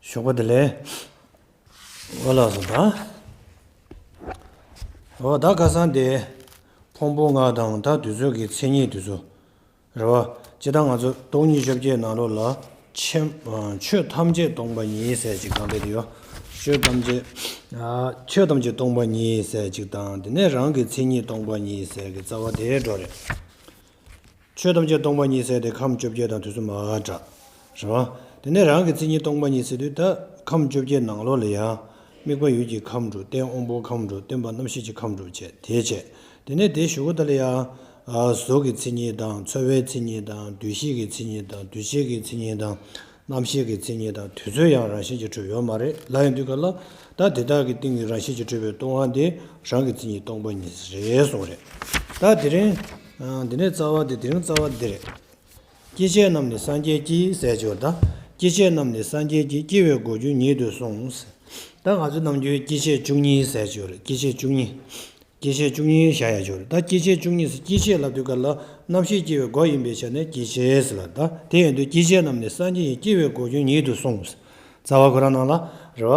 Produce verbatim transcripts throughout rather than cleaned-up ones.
ཞོགས་པ་བདེ་ལེགས། འོ་ལགས་སོ་ད། འོ་ད་ཁ་སང་དེ་ཕུང་པོ་ལྔ་དང་ད་དུས་ཚོད་ཀྱི་མཚན་ཉིད་དེ་ཚོ་རེད་བ། སྤྱིར་བཏང་ང་ཚོ་སྟོང་ཉིད་བཅོ་བརྒྱད་ནང་ལོགས་ལ་ཆེ་ཆོས་ཐམས་ཅད་སྟོང་པ་ཉིད་ཟེར་ཅིག་དང་འབྲེལ་ཏེ་ཡོད། ཆོས་ཐམས་ཅད་ཆོས་ཐམས་ཅད་སྟོང་པ་ཉིད་ཟེར་ཅིག་དང་དེ་ནས་རང་གི་མཚན་ཉིད་སྟོང་པ་ཉིད་ཟེར་གྱི་རྩ་བ་དེ་འགྲོ་རེད། ཆོས་ཐམས་ཅད་སྟོང་པ་ཉིད་ཟེར་དེ་ཁམས་བཅོ་བརྒྱད་དང་དུས་གསུམ་མ་འདྲ། རེད་བ། དེ་ནས་རང་གི་མཚན་ཉིད་སྟོང་པ་ཉིད་ཟེར་དུས་ད་ཁམས་བཅོ་བརྒྱད་ནང་ལོགས་ལ་ཡང་། དམིགས་པ་ཡུལ་གྱི་ཁམས་དྲུག་རྟེན་དབང་པོ་ཁམས་དྲུག་བརྟེན་པ་རྣམ་ཤེས་ཀྱི་ཁམས་དྲུག་བྱས་དེ་བྱས། དེ་ནས་དེ་གཞུག་གུ་ད་ལ་ཡང་། གཟུགས་ཀྱི་མཚན་ཉིད་དང་ཚོར་བའི་མཚན་ཉིད་དང་འདུ་ཤེས་ཀྱི་མཚན་ཉིད་དང་འདུ་བྱེད་ཀྱི་མཚན་ཉིད་དང་། རྣམ་ཤེས་ཀྱི་མཚན་ཉིད་དང་དུས་ཚོད་ཡང་རང་བཞིན་གྱིས་གྲུབ་ཡོད་མ་རེད་ལབ་ཡོང་དུས་ག་ལ། ད་དེ་དག་གི་སྟེང་གི་རང་བཞིན་གྱིས་གྲུབ་པའི་སྟོང་པ་དེ་རང་གི་མཚན་ཉིད་སྟོང་པ་ཉིད་རེད་གསུངས་རེད། ད་དེ་རིང་། འདི་ནས་རྩ་བ་དེ་དེ་རིང་རྩ་བ་འདི་རེད། སྐྱེ་མཆེད་རྣམས་ནི་སངས་རྒྱས་ཀྱི་ཟེར་གྱི་ཡོད་ད། སྐྱེ་མཆེད་རྣམས་ནི་སངས་རྒྱས་ཀྱི་སྐྱེ་བའི་སྒོ་རྒྱུ་ཉིད་དུ་གསུངས། ད་ང་ཚོ་ནམ་རྒྱུན་སྐྱེ་མཆེད་བཅུ་གཉིས་ཟེར་གྱི་ཡོད་རེད། སྐྱེ་མཆེད་བཅུ་གཉིས། སྐྱེ་མཆེད་བཅུ་གཉིས་བཞག་ཡ་ཅིག་ཡོད་རེད། ད་སྐྱེ་མཆེད་བཅུ་གཉིས་སུ་སྐྱེ་མཆེད་ལབ་དུས་ག་ལ་རྣམ་ཤེས་སྐྱེ་བའི་སྒོ་ཡིན་པའི་ཆ་ནས་སྐྱེ་མཆེད་ཟེར་ལ། ད་དེ་ཡིན་དུས་སྐྱེ་མཆེད་རྣམས་ནི་སངས་རྒྱས་ཀྱི་སྐྱེ་བའི་སྒོ་རྒྱུ་ཉིད་དུ་གསུངས། རྩ་བ་ཁོ་རང་ནང་ལ་རེད་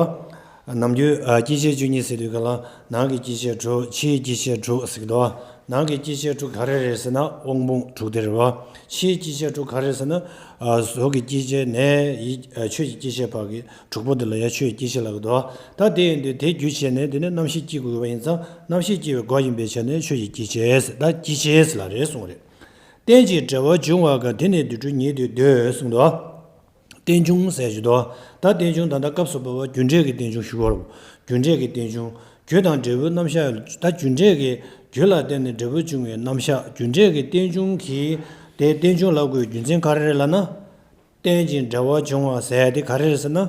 བ། ནམ་རྒྱུན་སྐྱེ་མཆེད་བཅུ་གཉིས་ཟེར་དུས་ག་ལ་ནང་གི་སྐྱེ་མཆེད་དྲུག་ཕྱིའི་སྐྱེ་མཆེད་དྲུག་ཟེར་གི་འདུག་བ། ནང་གི་སྐྱེ་མཆེད་དྲུག་ག་རེ་རེད་ཟེར་ན་དབང་པོ་དྲུག་དེ་རེད་བ། ཕྱིའི་སྐྱེ་མཆེད་དྲུག་ག་རེ་ཟེར་ན། གཟུགས་ཀྱི་སྐྱེ་མཆེད་ནས་ཡིད་ཆོས་ཀྱི་སྐྱེ་མཆེད་བར་གྱི། དྲུག་པོ་འདི་ལ་ཡང་ཆོས་ཀྱི་སྐྱེ་མཆེད་ལབ་ཀྱི་འདུག་ད་དེ་ཡིན་དུས་དེ་རྒྱུ་བྱས་ནས་དེ་ནས་རྣམ་ཤེས་སྐྱེ་དགོས་པ་ཡིན་ཙང་རྣམ་ཤེས་སྐྱེ་བའི་སྒོ་ཡིན་པའི་ཆ་ནས་ཆོས་ཀྱི་སྐྱེ་མཆེད་ཟེར་ད་སྐྱེ་མཆེད་ཟེར་ལ་རེད་གསུངས་རེད། རྟེན་ཅིང་འབྲེལ་བར་འབྱུང་བ་གང་། དེ་ནི་དུས་དྲུག་ཉིད་དུ་འདོད་གསུངས་འདུག་རྟེན་འབྱུང་ཟེར་གྱི་འདུག་ད་རྟེན་འབྱུང་ད་ལྟ་སྐབས་སུ་བབ་པ་རྒྱུ་འབྲས་ཀྱི་རྟེན་འབྱུང་ཞུ་བར། རྒྱུ་འབྲས་ཀྱི་རྟེན་འབྱུང་། རྒྱུ་དང་འབྲས་བུའི་རྣམ་གཞག་ད་རྒྱུ་འབྲས་ཀྱི་རྒྱུ་ལ་བརྟེན་ནས་འབྲས་བུ་འབྱུང་བའི་རྣམ་གཞག་རྒྱུ་འབྲས་ཀྱི་རྟེན་འབྱུང་གིས་དེ་རྟེན་འབྱུང་ལབ་དགོས་རྒྱུ་མཚན་ག་རེ་རེད་ལབ་ན། རྟེན་ཅིང་འབྲེལ་བར་འབྱུང་བ་ཟེར་ཡ་དེ་ག་རེ་རེད་ཟེར་ན།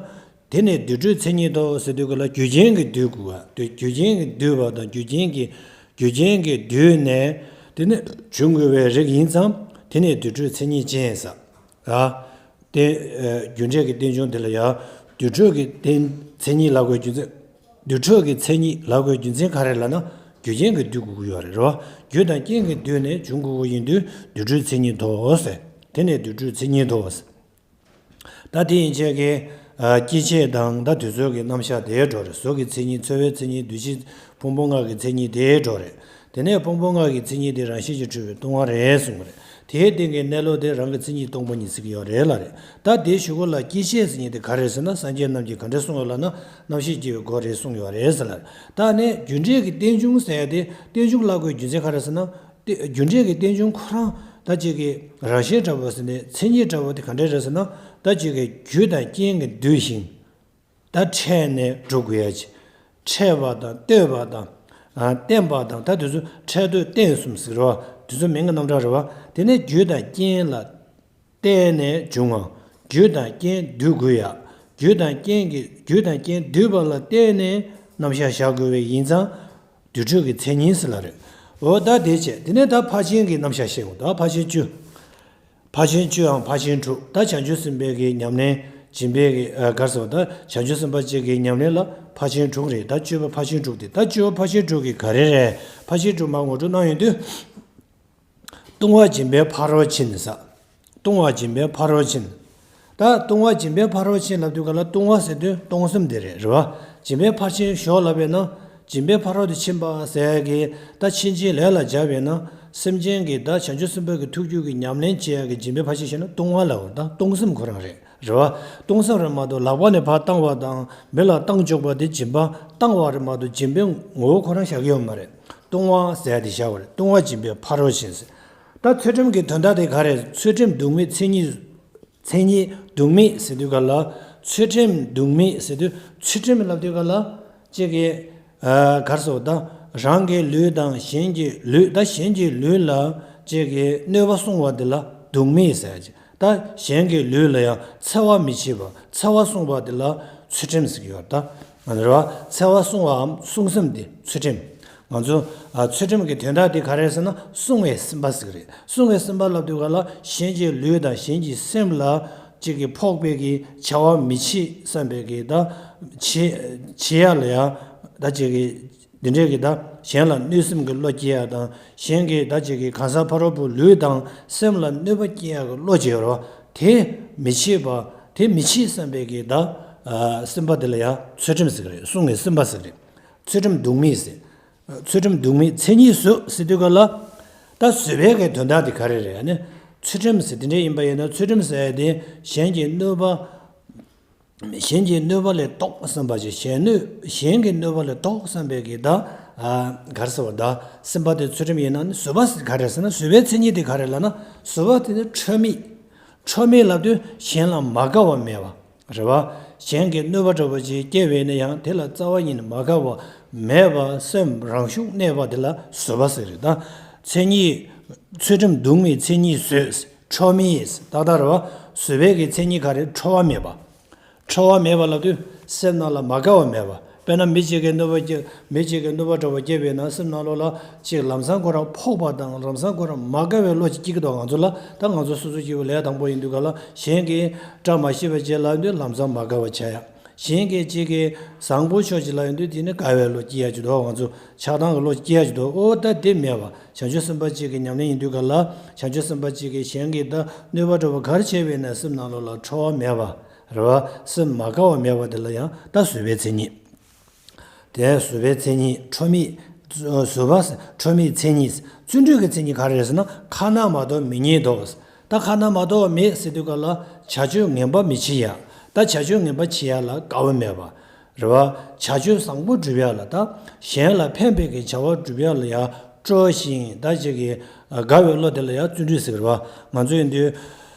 དེ་ནི་དུས་དྲུག་མཚན་ཉིད་དོ་ཟེར་དུས་ག་ལ་རྒྱུ་རྐྱེན་གྱིས་བསྡུས་དགོས་པ་དེ་རྒྱུ་རྐྱེན་གྱིས་བསྡུས་པ་དང་རྒྱུ་རྐྱེན་གྱིས་རྒྱུ་རྐྱེན་གྱིས་བསྡུས་ནས་དེ་ནི་འབྱུང་དགོས་པའི་རིགས་ཡིན་ཙང་དེ་ནི་དུས་དྲུག་མཚན་ཉིད་ཅན་ཟེར། ར། རྟེན། རྒྱུ་འབྲས་ཀྱི་རྟེན་འབྱུང་དེ་ལ་ཡང་དུས་དྲུག་གི་རྟེན་མཚན་ཉིད་ལབ་དགོས་རྒྱུ་མཚན། དུས་དྲུག་གི་མཚན་ཉིད་ལབ་དགོས་རྒྱུ་མཚན་ག་རེ་ལབ་ན་རྒྱུ་རྐྱེན་གྱིས་བསྡུས་དགོས་ཀྱི་ཡོད་རེད་རོ། རྒྱུ་དང་རྐྱེན་གྱིས་བསྡུས་ནས་འབྱུང་དགོས་ཀྱི་ཡིན་དུས་དུས་དྲུག་མཚན་ཉིད་དོ་ཟེར། དེ་ནི་དུས་དྲུག་མཚན་ཉིད་དོ་ཟེར། ད་དེ་ཡན་ཆད་ཀྱི། སྐྱེ་མཆེད་དང་ད་དུས་ཚོད་ཀྱི་རྣམ་གཞག་དེའི་འགྲོ་རེད། གཟུགས་ཀྱི་མཚན་ཉིད་ཚོར་བའི་མཚན་ཉིད་འདུ་བྱེད་ཕུང་པོ་ལྔ་གི་མཚན་ཉིད་དེའི་འགྲོ་རེད། དེ་ནས་ཕུང་པོ་ལྔ་གི་མཚན་ཉིད་དེ་རང་བཞིན་གྱིས་གྲུབ་པའི་ལྟུང་བ་རེད་གསུངས་པ་རེད། དེའི་སྟེང་གི་གནས་ལུགས་དེ་རང་གི་མཚན་ཉིད་སྟོང་པ་ཉིད་ཟེར་གྱི་ཡོད་རེད་ལ་རེད། ད་དེའི་གཞུག་གུ་ལ་སྐྱེ་མཆེད་ཟེར་མཁན་དེ་ག་རེ་རེད་ཟེར་ན་སངས་རྒྱས་རྣམས་ཀྱིས་ག་འདྲས་གསུངས་ཡོད་ལབ་ན་རྣམ་ཤེས་སྐྱེ་བའི་སྒོ་རེད་གསུངས་ཡོད་རེད་ཟེར་ལ། ད་ནས་རྒྱུ་འབྲས་ཀྱི་རྟེན་འབྱུང་ཟེར་ཡ་དེ་རྟེན་འབྱུང་ལབ་དགོས་རྒྱུ་མཚན་ག་རེ་ཟེར་ན། རྒྱུ་འབྲས་ཀྱི་རྟེན་འབྱུང་ཁོ་རང་ད་ཅིག་གི་རང་བཞིན་འདྲ་བོ་ཟེར་ནས་མཚན་ཉིད་འདྲ་བོ་དེ་ག་འདྲས་རེད་ཟེར་ན་ད་ཅིག་གི་རྒྱུ་དང་རྐྱེན་གྱིས་བསྡུས་ཤིང་། ད་འཕྲད་ནས་འགྲོ་དགོས་ཡ་ཅིག་འཕྲད་པ་དང་ལྟོས་པ་དང་། བརྟེན་པ་དང་ད་དེ་ཚོ་འཕྲད་ལྟོས་བརྟེན་གསུམ་ཟེར་བ་དེ་ཚོ་མིང་གི་རྣམ་གྲངས་རེད་བ། དེ་ནས་རྒྱུ་དང་རྐྱེན་ལ་བརྟེན་ནས་འབྱུང་བ། རྒྱུ་དང་རྐྱེན་འདུས་དགོས་ཡ། རྒྱུ་དང་རྐྱེན་གྱི་རྒྱུ་དང་རྐྱེན་འདུས་པ་ལ་བརྟེན་ནས་རྣམ་གཞག་བཞག་དགོས་པའི་ཡིན་ཙང་དུས་དྲུག་གི་མཚན་ཉིད་ཟེར་ལ་རེད། འོ་ད་དེ་བྱས་དེ་ནས་ད་ཕར་ཕྱིན་གྱི་རྣམ་གཞག་བཤད་འོ་ད་ཕར་ཕྱིན་བཅུ། ཕར་ཕྱིན་བཅུའམ་ཕར་ཕྱིན་དྲུག་ད་བྱང་ཆུབ་སེམས་དཔའི་གི་ཉམས་ལེན་སྦྱིན་པའི་གི་གར་སོགས་ད་བྱང་ཆུབ་སེམས་དཔའ་གཅིག་གི་ཉམས་ལེན་ལ་ཕར་ཕྱིན་དྲུག་རེད། ད་བཅུ་པ་ཕར་ཕྱིན་དྲུག་དེ་ད་བཅུ་པ་ཕར་ཕྱིན་དྲུག་གི་ག་རེ་རེད། ཕར་ཕྱིན་དྲུག་མར་ངོ་སྤྲོད་གནང་ཡོང་དུས། ལྟུང་བ་སྦྱིན་པའི་ཕ་རོལ་ཕྱིན་ཟེར། ལྟུང་བ་སྦྱིན་པའི་ཕ་རོལ་ཕྱིན། ད་ལྟུང་བ་སྦྱིན་པའི་ཕ་རོལ་ཕྱིན་ལབ་དུས་ག་ལ་ལྟུང་བ་ཟེར་དུས་གཏོང་སེམས་དེ་རེད་རེད་བ། སྦྱིན་པའི་ཕར་ཕྱིན་ཞོག་ལབ་པས་ན། སྦྱིན་པའི་ཕ་རོལ་ཏུ་ཕྱིན་པ་ཟེར་གི་ད་ཕྱིན་ཅི་ལོག་ལ་སྦྱར་བས་ན། སེམས་ཅན་གྱི་ད་བྱང་ཆུབ་སེམས་དཔའ་གི་ཐུགས་རྒྱུད་ཀྱི་ཉམས་ལེན་བྱེད་ཡ་གི་སྦྱིན་པའི་ཕར་ཕྱིན་ཞེ་ན་ལྟུང་བ་ལབ་ད་གཏོང་སེམས་ཁོ་རང་རེད་རེད་བ། གཏོང་སེམས་རེད་མ་གཏོགས་ལག་པ་ནས་ཕར་བཏང་བ་དང་མི་ལ་བཏང་འཇོག་པ་དེ་སྦྱིན་པ་བཏང་བ་རེད་མ་གཏོགས་སྦྱིན་པའི་ངོ་བོ་ཁོ་རང་བཞག་གི་ཡོད་མ་རེད། ལྟུང་བ་ཟེར་ཡ་དེ་བཞག་པ་རེད། ལྟུང་བ་སྦྱིན་པའི་ཕ་རོལ་ཕྱིན་ཟེར། ད་ཚུལ་ཁྲིམས་ཀྱི་དོན་དག་དེ་ག་རེ་རེད། ཚུལ་ཁྲིམས་ལྡོག་མེད་མཚན་ཉིད། མཚན་ཉིད་ལྡོག་མེད་ཟེར་དུས་ག་ལ། ཚུལ་ཁྲིམས་ལྡོག་མེད་ཟེར་དུས་ཚུལ་ཁྲིམས་ལབ་དུས་ག་ལ། གཅིག་གི་གར་སོགས་དང་རང་གི་ལུས་དང་གཞན་གྱི་ལུས་ད་གཞན་གྱི་ལུས་ལ་གཅིག་གི་གནོད་པ་སྲུང་བ་དེ་ལ་ལྡོག་མེད་ཟེར་གྱི། ད་གཞན་གྱི་ལུས་ལ་ཡང་འཚེ་བ་མི་བྱེད་པ་འཚེ་བ་སྲུང་བ་དེ་ལ་ཚུལ་ཁྲིམས་ཟེར་གྱི་ཡོད་ད། རེད་བ། འཚེ་བ་སྲུང་བའམ་སྲུང་སེམས་དེ་ཚུལ་ཁྲིམས། ང་ཚོ་ཨ་ཚུལ་ཁྲིམས་ཀྱི་དོན་དག་དེ་ག་རེ་ཟེར་ན་སྲུང་བའི་སེམས་པ་ཟེར་གྱི་རེད། སྲུང་བའི་སེམས་པ་ལབ་དུས་ག་ལ་གཞན་གྱི་ལུས་དང་གཞན་གྱི་སེམས་ལ་གཅིག་གི་ཕོག་པའི་གི་བྱ་བ་མི་བྱེད་བསམ་པའི་གི་ད་བྱེད་བྱེད་ཡ་ལ་ཡང་ད་གཅིག་གི་འདི་འདྲའི་གི་ད་གཞན་ལ་གནོད་སེམས་ཀྱི་བློ་སྐྱེ་ཡ་དང་གཞན་གྱི་ད་གཅིག་གི་གང་ཟག་ཕ་རོལ་པོ་ལུས་དང་སེམས་ལ་གནོད་པ་སྐྱེ་ཡ་གི་བློ་སྐྱེ་ཡོད་རེད་བ། དེ་མི་བྱེད་པ་དེ་མི་བྱེད་བསམ་པའི་གི་ད་ ཨ། སེམས་པ་དེ་ལ་ཡང་ཚུལ་ཁྲིམས་ཟེར་གི་རེད། བསྲུང་བའི་སེམས་པ་ཟེར་གི་རེད། ཚུལ་ཁྲིམས་གདུང་མི་ཟེར། ཚུལ་ཁྲིམས་གདུང་མི་མཚན་ཉིད་བཟོད་ཟེར་དུས་ག་ལ། ད་བཟོད་པའི་གི་དོན་དག་དེ་ག་རེ་རེད་ཨ་ནི། ཚུལ་ཁྲིམས་ཟེར་དེ་འདྲ་ཡིན་པ་ཡིན་ན། ཚུལ་ཁྲིམས་ཟེར་ཡ་དེ་གཞན་གྱི་གནོད་པ། གཞན་གྱི་གནོད་པ་ལས་ལྡོག་བསམ་པ་ཅིག་གཞན་གནོད། གཞན་གྱི་གནོད་པ་ལས་ལྡོག་བསམ་པའི་གི་ད། ཨ། ག་རེ་ཟེར་བ། ད་སེམས་པ་དེ་ཚུལ་ཁྲིམས་ཡིན་ན་ནི། བཟོད་པ་ཟེར་ག་རེ་ཟེར་ན། བཟོད་པའི་མཚན་ཉིད་དེ་ག་རེ་ལབ་ན། བཟོད་པ་དེ་ནི་ཁྲོ་མེད། ཁྲོ་མེད་ལབ་དུས་གཞན་ལ་མ་དགའ་བ་མེད་པ། རེད་བ། གཞན་གྱི་གནོད་པ་འདྲ་བོ་ཅིག་སྐྱེས་པས་ན་ཡང་དེ་ལ་རྩ་བ་ཉིད་ནས་མ་དགའ་བ་མེད་པ། སེམས་རང་ཤུགས་གནས་པ་དེ་ལ་བཟོད་པ་ཟེར་རེད། ད་མཚན་ཉིད། ཚུལ་ཁྲིམས་གདུང་མི་མཚན་ཉིད་བཟོད། ཁྲོ་མེད། ཏག་ཏག་རེད་བ། བཟོད་པའི་གི་མཚན་ཉིད་ག་རེ། ཁྲོ་བ་མེད་པ། ཁྲོ་བ་མེད་པ་ལབ་དུས་སེམས་ནང་ལ་མ་དགའ་བ་མེད་པ། དཔེར་ན་མི་གཅིག་གིས་གནོད་པ་སྐྱེ། མི་གཅིག་གིས་གནོད་པ་འདྲ་བོ་སྐྱེས་པས་ན་སེམས་ནང་ལོགས་ལ་ཅིག་ལམ་སང་ཁོ་རང་ཕོག་པ་དང་། ལམ་སང་ཁོ་རང་མ་དགའ་བའི་བློ་ཅིག་སྐྱེ་གི་འདུག་ང་ཚོ་ལ། ད་ང་ཚོ་སོ་སོ་སྐྱེ་བོ་ལས་དང་པོ་ཡིན་དུས་ག་ལ། གཞན་གྱིས་བཀྲ་མ་ཤིས་པ་ཅིག་ལབ་དུས་ལམ་སང་མ་དགའ་བ་ཆགས་ཡ། གཞན་གྱིས་ཅིག་གིས་བཟང་པོ་ཕྱོགས་ཅིག་ལ་ཡོང་དུས་དེ་ནི་དགའ་བའི་བློ་སྐྱེ་ཡ་ཅིག་འདུག་ང་ཚོ་ཆགས་སྡང་གི་བློ་སྐྱེ་ཡ་ཅིག་འདུག་ཨོ་ད་དེ་མེད་པ། བྱང་ཆུབ་སེམས་དཔའ་གཅིག་གི་ཉམས་ལེན་ཡིན་དུས་ག་ལ། བྱང་ཆུབ་སེམས་དཔའ་གཅིག་གིས་གཞན་གྱི་ད་གནོད་པ་འདྲ་བོ་ག་རེ་བྱས་པས་ན་སེམས་ནང་ལོགས་ལ་ཁྲོ་བ་མེད་པ། རེད་བ། སེམས་མ་དགའ་བ་མེད་པ་དེ་ལ་ཡང་ད་བཟོད་པའི་མཚན་ཉིད། དེ་བཟོད་པའི་མཚན་ཉིད། ཁྲོ་མེད། བཟོད་པ། ཁྲོ་མེད་མཚན་ཉིད། བརྩོན་འགྲུས་ཀྱི་མཚན་ཉིད་ག་རེ་རེད་ཟེར་ན། ཁ་ན་མ་ཐོ་མི་ཉིད་དོ། ད་ཁ་ན་མ་ཐོ་བ་མེད་ཟེར་དུས་ག་ལ་བྱ་སྤྱོད་ངན་པ་མི་བྱེད་ཡ། ད་བྱ་སྤྱོད་ངན་པ་བྱེད་ཡ་ལ་དགའ་བ་མེད་པ། རེད་བ། བྱ་སྤྱོད་བཟང་པོ་སྒྲུབ་ཡ་ལ། ད་གཞན་ལ་ཕན་པའི་གི་བྱ་བ་སྒྲུབ་ཡ་ལ་ཡ་སྤྲོ་ཞིང་ད་ཅིག་གི་དགའ་བའི་བློ་དེ་ལ་ཡ་བརྩོན་འགྲུས་ཟེར་གི་རེད་བ། ང་ཚོ་ཡིན་དུས།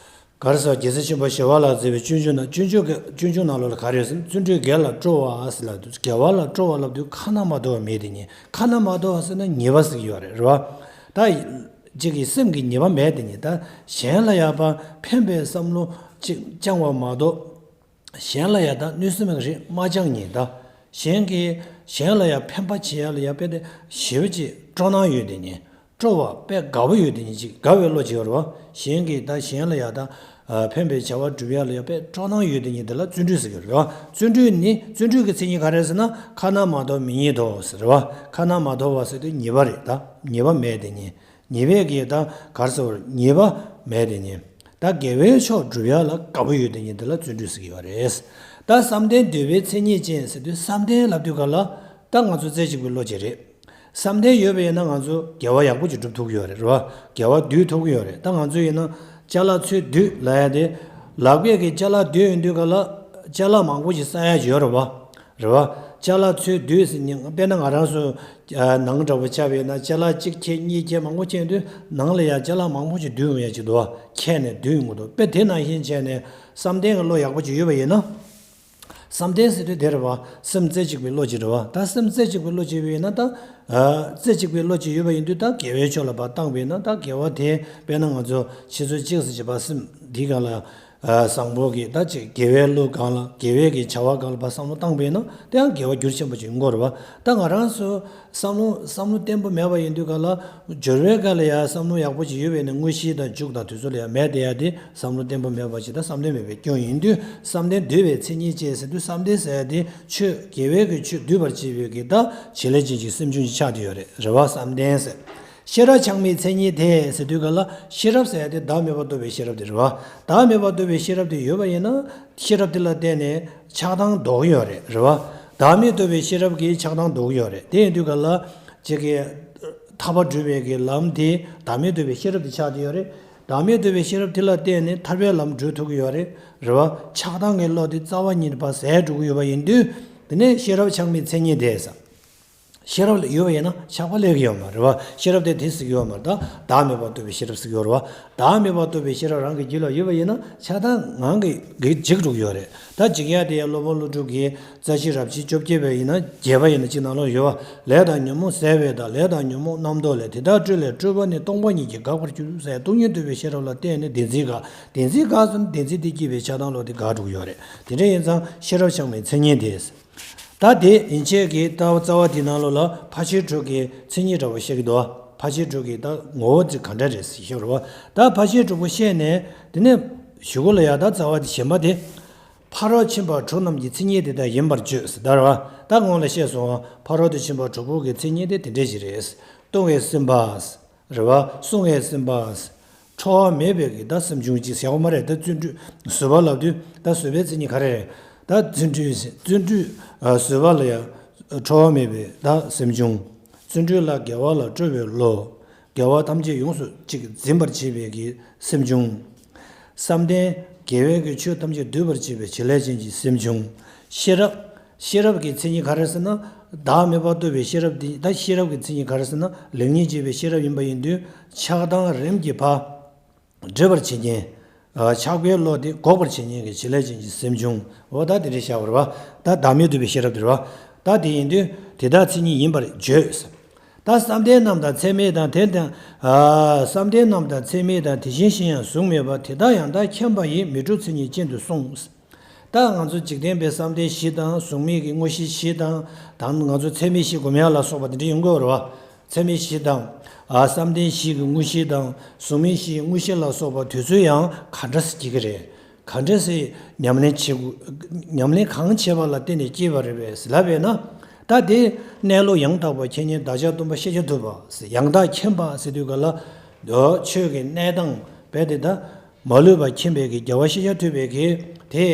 ག་རེ་ཟེར། རྒྱལ་སྲས་ཆེན་པོ་ཞི་བ་ལྷ་མཛད་པའི་སྤྱོད་འཇུག་ནང་། སྤྱོད་འཇུག་གི། སྤྱོད་འཇུག་ནང་ལོགས་ལ་ག་རེ་ཟེར། བརྩོན་འགྲུས་དགེ་ལ་སྤྲོ་བ་ཟེར་ལབ་དུས། དགེ་བ་ལ་སྤྲོ་བ་ལབ་དུས་ཁ་ན་མ་ཐོ་བ་མེད་དེ་ཉིད། ཁ་ན་མ་ཐོ་བ་ཟེར་ན་ཉེས་པ་ཟེར་གྱི་ཡོད་རེད། རེད་བ། ད་ཅིག་གི་སེམས་ཀྱི་ཉེས་པ་མེད་དེ་ཉིད། ད་གཞན་ལ་ཡ་ཕན་པའི་བསམ་བློ་ཅིག་བཅང་བ་མ་གཏོགས། གཞན་ལ་ཡ་ད་གནོད་སེམས་རེ་མ་བཅངས་ཉིད། ད་གཞན་གྱི། གཞན་ལ་ཡ་ཕན་པ་བྱེད་ཡ་ལ་ཡ་དཔེ་དེ་ཞེ་པོ་ཅིག་སྤྲོ་སྣང་ཡོད་དེ་ཉིད། སྤྲོ་བ་དཔེ་དགའ་བོ་ཡོད་དེ་ཉིད་ཅིག། དགའ་བའི་བློ་ཅིག་ཡོད་རེད་བ། གཞན་གྱིས་ད་གཞན་ལ་ཡ་ད་ཕན་པའི་བྱ་བ་སྒྲུབ་ཡ་ལ་ཡ་དཔེ་སྤྲོ་སྣང་ཡོད་དེ་ཉིད་དེ་ལ་བརྩོན་འགྲུས་ཟེར་གྱི་རེད་བ། བརྩོན་འགྲུས་ནི། བརྩོན་འགྲུས་ཀྱི་མཚན་ཉིད་ག་རེ་ཟེར་ན། ཁ་ན་མ་ཐོ་མི་ཉིད་དོ་ཟེར་བ། ཁ་ན་མ་ཐོ་བ་ཟེར་དུས་ཉེས་པ་རེད། ད་ཉེས་པ་མེད་དེ་ཉིད། ཉེས་པའི་གི་ད་ག་རེ་ཟེར། ཉེས་པ་མེད་དེ་ཉིད། ད་དགེ་བའི་ཕྱོགས་སྒྲུབ་ཡ་ལ་དགའ་བོ་ཡོད་དེ་ཉིད་དེ་ལ་བརྩོན་འགྲུས་ཟེར་གྱི་ཡོད་རེད། ད་བསམ་གཏན་འདུས་པའི་མཚན་ཉིད་ཅན་ཟེར་དུས། བསམ་གཏན་ལབ་དུས་ག་ལ་ད་ང་ཚོ་རྩེ་གཅིག་པའི་བློ་ཅིག་རེད། བསམ་གཏན་ཡོད་པ་ཡིན་ན་ང་ཚོ་དགེ་བ་ཡག་པོ་ཅིག་སྒྲུབ་ཐུབ་ཀྱི་ཡོད་རེད། རེད་བ། དགེ་བ་འདུལ་ཐུབ་ཀྱི་ཡོད་རེད། ད་ང་ཚོ་ཡིན་ན་ཅ་ལག་ཚོས་བསྡུས་ལབ་ཡ་དེ། ལག་པས་ཀྱི་ཅ་ལག་བསྡུས་ཡོང་དུས་ག་ལ་ཅ་ལག་མང་པོ་ཞིག་བསགས་ཡ་ཅིག་ཡོད་རེད་བ། རེད་བ། ཅ་ལག་ཚོས་བསྡུས་ཟེར་ནས། དཔེར་ན་ང་རང་ཚོ་ནང་འདྲ་པོ་ཆ་བཞག་ན་ཅ་ལག་གཅིག་ཁྱེར། གཉིས་ཁྱེར། མང་པོ་ཁྱེར་དུས་ནང་ལ་ཡ་ཅ་ལག་མང་པོ་ཞིག་བསྡུས་ཡོང་ཡ་ཅིག་འདུག་བ། ཁྱེར་ནས་བསྡུས་ཡོང་གི་འདུག་དཔེ་དེ་ནང་བཞིན་བྱས་ནས་བསམ་གཏན་གྱི་བློ་ཡག་པོ་ཅིག་ཡོད་པ་ཡིན་ན། བསམ་གཏན་ཟེར་དུས་དེ་རེད་བ། སེམས་རྩེ་གཅིག་པའི་བློ་ཅིག་རེད་བ། ད་སེམས་རྩེ་གཅིག་པའི་བློ་ཅིག་ཡོད་པ་ཡིན་ན། ད་ཨ་རྩེ་གཅིག་པའི་བློ་ཅིག་ཡོད་པ་ཡིན་དུས་ད་དགེ་བའི་ཕྱོགས་ལ་ཕར་བཏང་བ་ཡིན་ན། ད་དགེ་བ་དེ་དཔེར་ན་ང་ཚོ་ཕྱི་ཚུལ་གཅིག་ཟེར་བྱས་པ་སེམས་འདི་སྒང་ལ། ཨ་བཟང་པོ་གི་ད་ཅིག་དགེ་བའི་བློ་སྒང་ལ། དགེ་བའི་གི་བྱ་བ་སྒང་ལ་ཕར་བསམ་བློ་བཏང་བ་ཡིན་ན། དེ་ཡང་དགེ་བ་རྒྱུར་ཆེན་པོ་ཅིག་ཡོང་གི་རེད་བ། ད་ང་རང་ཚོ་བསམ་བློ། བསམ་བློ་བརྟན་པོ་མེད་པ་ཡིན་དུས་ག་ལ། སྦྱོར་བའི་སྐབས་ལ་ཡང་བསམ་བློ་ཡག་པོ་ཅིག་ཡོད་པ་ཡིན་ན་དངོས་གཞི་དང་མཇུག་དང་དུས་ཚོད་ལ་ཡང་མེད་བསྡད་ཡ་དེ་བསམ་བློ་བརྟན་པོ་མེད་པ་ཅིག་དང་བསམ་གཏན་མེད་པའི་སྐྱོན་ཡིན་དུས། བསམ་གཏན་འདུས་པའི་མཚན་ཉིད་ཅན་ཟེར་དུས། བསམ་གཏན་ཟེར་ཡ་དེ་ཆོས། དགེ་བའི་གི་ཆོས་འདུས་པར་བྱེད་པའི་གི་ད་བྱེད་ལས་ཅན་གྱི་སེམས་བྱུང་ཅིག་ཆགས་བསྡད་ཡོད་རེད། རེད་བ། བསམ་གཏན་ཟེར། ཤེས་རབ་འཆང་མི་མཚན་ཉིད་དེ་ཟེར་དུས་ག་ལ། ཤེས་རབ་ཟེར་ཡ་དེ་བདག་མེད་པར་རྟོགས་པའི་ཤེས་རབ་དེ་རེད་བ། བདག་མེད་པར་རྟོགས་པའི་ཤེས་རབ་དེ་ཡོད་པ་ཡིན་ན། ཤེས་རབ་དེ་ལ་བརྟེན་ནས་ཆགས་སྡང་ལྡོག་གི་ཡོད་རེད། རེད་བ། བདག་མེད་རྟོགས་པའི་ཤེས་རབ་ཀྱིས་ཆགས་སྡང་ལྡོག་གི་ཡོད་རེད། དེ་ཡིན་དུས་ག་ལ། ཅིག་གི་ཐར་པ་སྒྲུབ་པའི་གི་ལམ་དེ་བདག་མེད་རྟོགས་པའི་ཤེས་རབ་དེ་ཆགས་བསྡད་ཡོད་རེད། བདག་མེད་རྟོགས་པའི་ཤེས་རབ་དེ་ལ་བརྟེན་ནས་ཐར་པའི་ལམ་བགྲོད་ཐུབ་ཀྱི་ཡོད་རེད། རེད་བ། ཆགས་སྡང་གི་བློ་དེ་རྩ་བ་ཉིད་ནས་ཕར་ཟད་འགྲོ་གི་ཡོད་པ་ཡིན་དུས། དེ་ནས་ཤེས་རབ་འཆང་མི་མཚན་ཉིད་དེ་ཟེར། ཤེས་རབ་ལ་ཡོད་པ་ཡིན་ན་ཆགས་པ་སླེབས་ཀྱི་ཡོད་མ་རེད་བ། ཤེས་རབ་དེ་དེ་ཟེར་གྱི་ཡོད་མ་རེད། ད་བདག་མེད་པར་རྟོགས་པའི་ཤེས་རབ་ཟེར་གྱི་ཡོད་རེད་བ། བདག་མེད་པར་རྟོགས་པའི་ཤེས་རབ་རང་གི་རྒྱུད་ལ་ཡོད་པ་ཡིན་ན་ཆགས་སྡང་ངང་གིས་གིས་འཇིག་འགྲོ་གི་ཡོད་རེད། ད་འཇིག་ཡ་དེ་ཡང་སློབ་དཔོན་ཀླུ་སྒྲུབ་ཀྱིས་རྩ་ཤེ་རབ་བྱེད་བཅོ་བརྒྱད་པ་ཡིན་ན། བརྒྱད་པ་ཡིན་ན་ཅིག་ནང་ལོགས་ཡོད་བ། ལས་དང་ཉོན་མོངས་ཟད་པས་དག་ལས་དང་ཉོན་མོངས་རྣམ་རྟོག་ལས། དེ་དག་སྤྲོས་ལས་སྤྲོས་པ་ནི། སྟོང་པ་ཉིད་ཀྱིས་འགག་པར་འགྱུར་ཟེར། སྟོང་ཉིད་རྟོགས་པའི་ཤེས་རབ་ལ་བརྟེན་ནས་བདེན་འཛིན་འགག་བདེན་འཛིན་འགག་སོང་ན་བདེན་འཛིན་དེ་སྐྱེས་པའི་ཆགས་སྡང་བློ་དེ་འགག་འགྲོ་གི་ཡོད་རེད། དེ་འདྲ་ཡིན་ཙང་ཤེས་རབ་འཆང་བའི་མཚན་ཉིད་དེ། ད་དེ་ཡན་ཆད་ཀྱི་ད་རྩ་བ་དེའི་ནང་ལོགས་ལ་ཕར་ཕྱིན་དྲུག་གི་མཚན་ཉིད་འདྲ་བོ་བཤད་ཀྱི་འདུག་ཕར་ཕྱིན་དྲུག་གི་ད་ངོ་བོ་དེ་ག་འདྲ་རེད་ཟེར་ཤོད་རེད་བ། ད་ཕར་ཕྱིན་དྲུག་པོ་བཤད་ནས། དེ་ནས་གཞུག་གུ་ལ་ཡ་ད་རྩ་བ་དེ་གཞན་པ་དེ། ཕ་རོལ་ཕྱིན་པ་དྲུག་རྣམས་ཀྱི་མཚན་ཉིད་དེ་ལྟར་ཡིན་པར་བརྗོད་ཟེར་ད་རེད་བ། ད་སྔོན་ལ་བཤད་སོང་བ། ཕ་རོལ་ཏུ་ཕྱིན་པ་དྲུག་པོ་གི་མཚན་ཉིད་དེ་དེ་འདྲ་ཞིག་རེད། གདུང་བའི་སེམས་པ། རེད་བ། བསྲུང་བའི་སེམས་པ། ཁྲོ་བ་མེད་པའི་གི་ད་སེམས་བྱུང་ཅིག་ཟེར་བ་མ་རེད། ད་བརྩོན་འགྲུས་བཟོད་པ་ལབ་དུས་ད་བཟོད་པའི་མཚན་ཉིད་ག་རེ་རེད། ད་བརྩོན་འགྲུས་ཟེར། བརྩོན་འགྲུས་ཨ་བཟོད་པ་ལ་ཡང་ཁྲོ་བ་མེད་པའི་ད་སེམས་བྱུང་། བརྩོན་འགྲུས་ལ་དགེ་བ་ལ་སྤྲོ་བའི་བློ། དགེ་བ་ཐམས་ཅད་ཡོངས་སུ་ཅིག་འཛིན་པར་བྱེད་པའི་གི་སེམས་བྱུང་། བསམ་གཏན། དགེ་བའི་གི་ཆོས་ཐམས་ཅད་སྡུད་པར་བྱེད་པའི་བྱེད་ལས་ཅན་གྱི་སེམས་བྱུང་། ཤེས་རབ། ཤེས་རབ་ཀྱི་མཚན་ཉིད་ག་རེ་ཟེར་ན། བདག་མེད་པར་རྟོགས་པའི་ཤེས་རབ་དེ། ད་ཤེས་རབ་ཀྱི་མཚན་ཉིད་ག་རེ་ཟེར་ན། ལེགས་ཉེས་འབྱེད་པའི་ཤེས་རབ་ཡིན་པ་ཡིན་དུས། ཆགས་སྡང་རིམ་གྱིས་ཕར་འདྲེད་པར་བྱེད་མཁན། ཨ། ཆགས་པའི་བློ་དེ་འགོག་པར་བྱེད་མཁན་གྱི་བྱེད་ལས་ཅན་གྱི་སེམས་བྱུང་། འོ་ད་དེ་འདྲ་བཞག་པ་རེད་བ། ད་བདག་མེད་རྟོགས་པའི་ཤེས་རབ་དེ་རེད་བ། ད་དེ་ཡིན་དུས་དེ་དག་མཚན་ཉིད་ཡིན་པར་བརྗོད། ད་བསམ་གཏན་རྣམས་དང་ཚད་མེད་དང་། དེ་དང་། ཨ། བསམ་གཏན་རྣམས་དང་ཚད་མེད་དང་། དེ་བཞིན་གཞན་ཡང་གཟུགས་མེད་པ། དེ་དག་ཡང་དག་མཁྱེན་པ་ཡིས། མི་འཁྲུགས་མཚན་ཉིད་ཅན་དུ་གསུངས། ད་ང་ཚོ་འཇིག་རྟེན་པའི་བསམ་གཏན་བཞི་དང་། གཟུགས་མེད་ཀྱི་དངོས་གཞི་བཞི་དང་། ད་ང་ཚོ་ཚད་མེད་བཞི་སྒོམ་ཡག་ལ་སོགས་པ་དེ་འདྲ་ཡོང་གི་ཡོད་རེད་བ། ཚད་མེད་བཞི་དང་། ཨ། བསམ་གཏན་བཞི་གི་དངོས་གཞི་དང་། གཟུགས་མེད་བཞིའི་དངོས་གཞི་ལ་སོགས་པ་དེ་ཚོ་ཡང་ག་འདྲ་སེ་སྐྱེ་གི་རེད། ག་འདྲ་སེ་ཉམས་ལེན་བྱེད་དགོས། ཉམས་ལེན་གང་བྱས་པ་ལ་བརྟེན་ནས་སྐྱེས་པ་རེད་པས་ལབ་པས་ན། ད་དེ་གནས་ལུགས་ཡང་དག་པར་མཁྱེན་མཁན་བདག་ཅག་སྟོན་པ་ཤཱཀྱ་ཐུབ་པ་ཟེར། ཡང་དག་མཁྱེན་པ་ཟེར་དུས་ག་ལ། ཆོས་ཀྱི་གནས་སྟངས་རྦད་དེ་ད་མ་ལུས་པ་མཁྱེན་པའི་གི་རྒྱལ་བ་ཤཱཀྱ་ཐུབ་པའི་གི་དེ་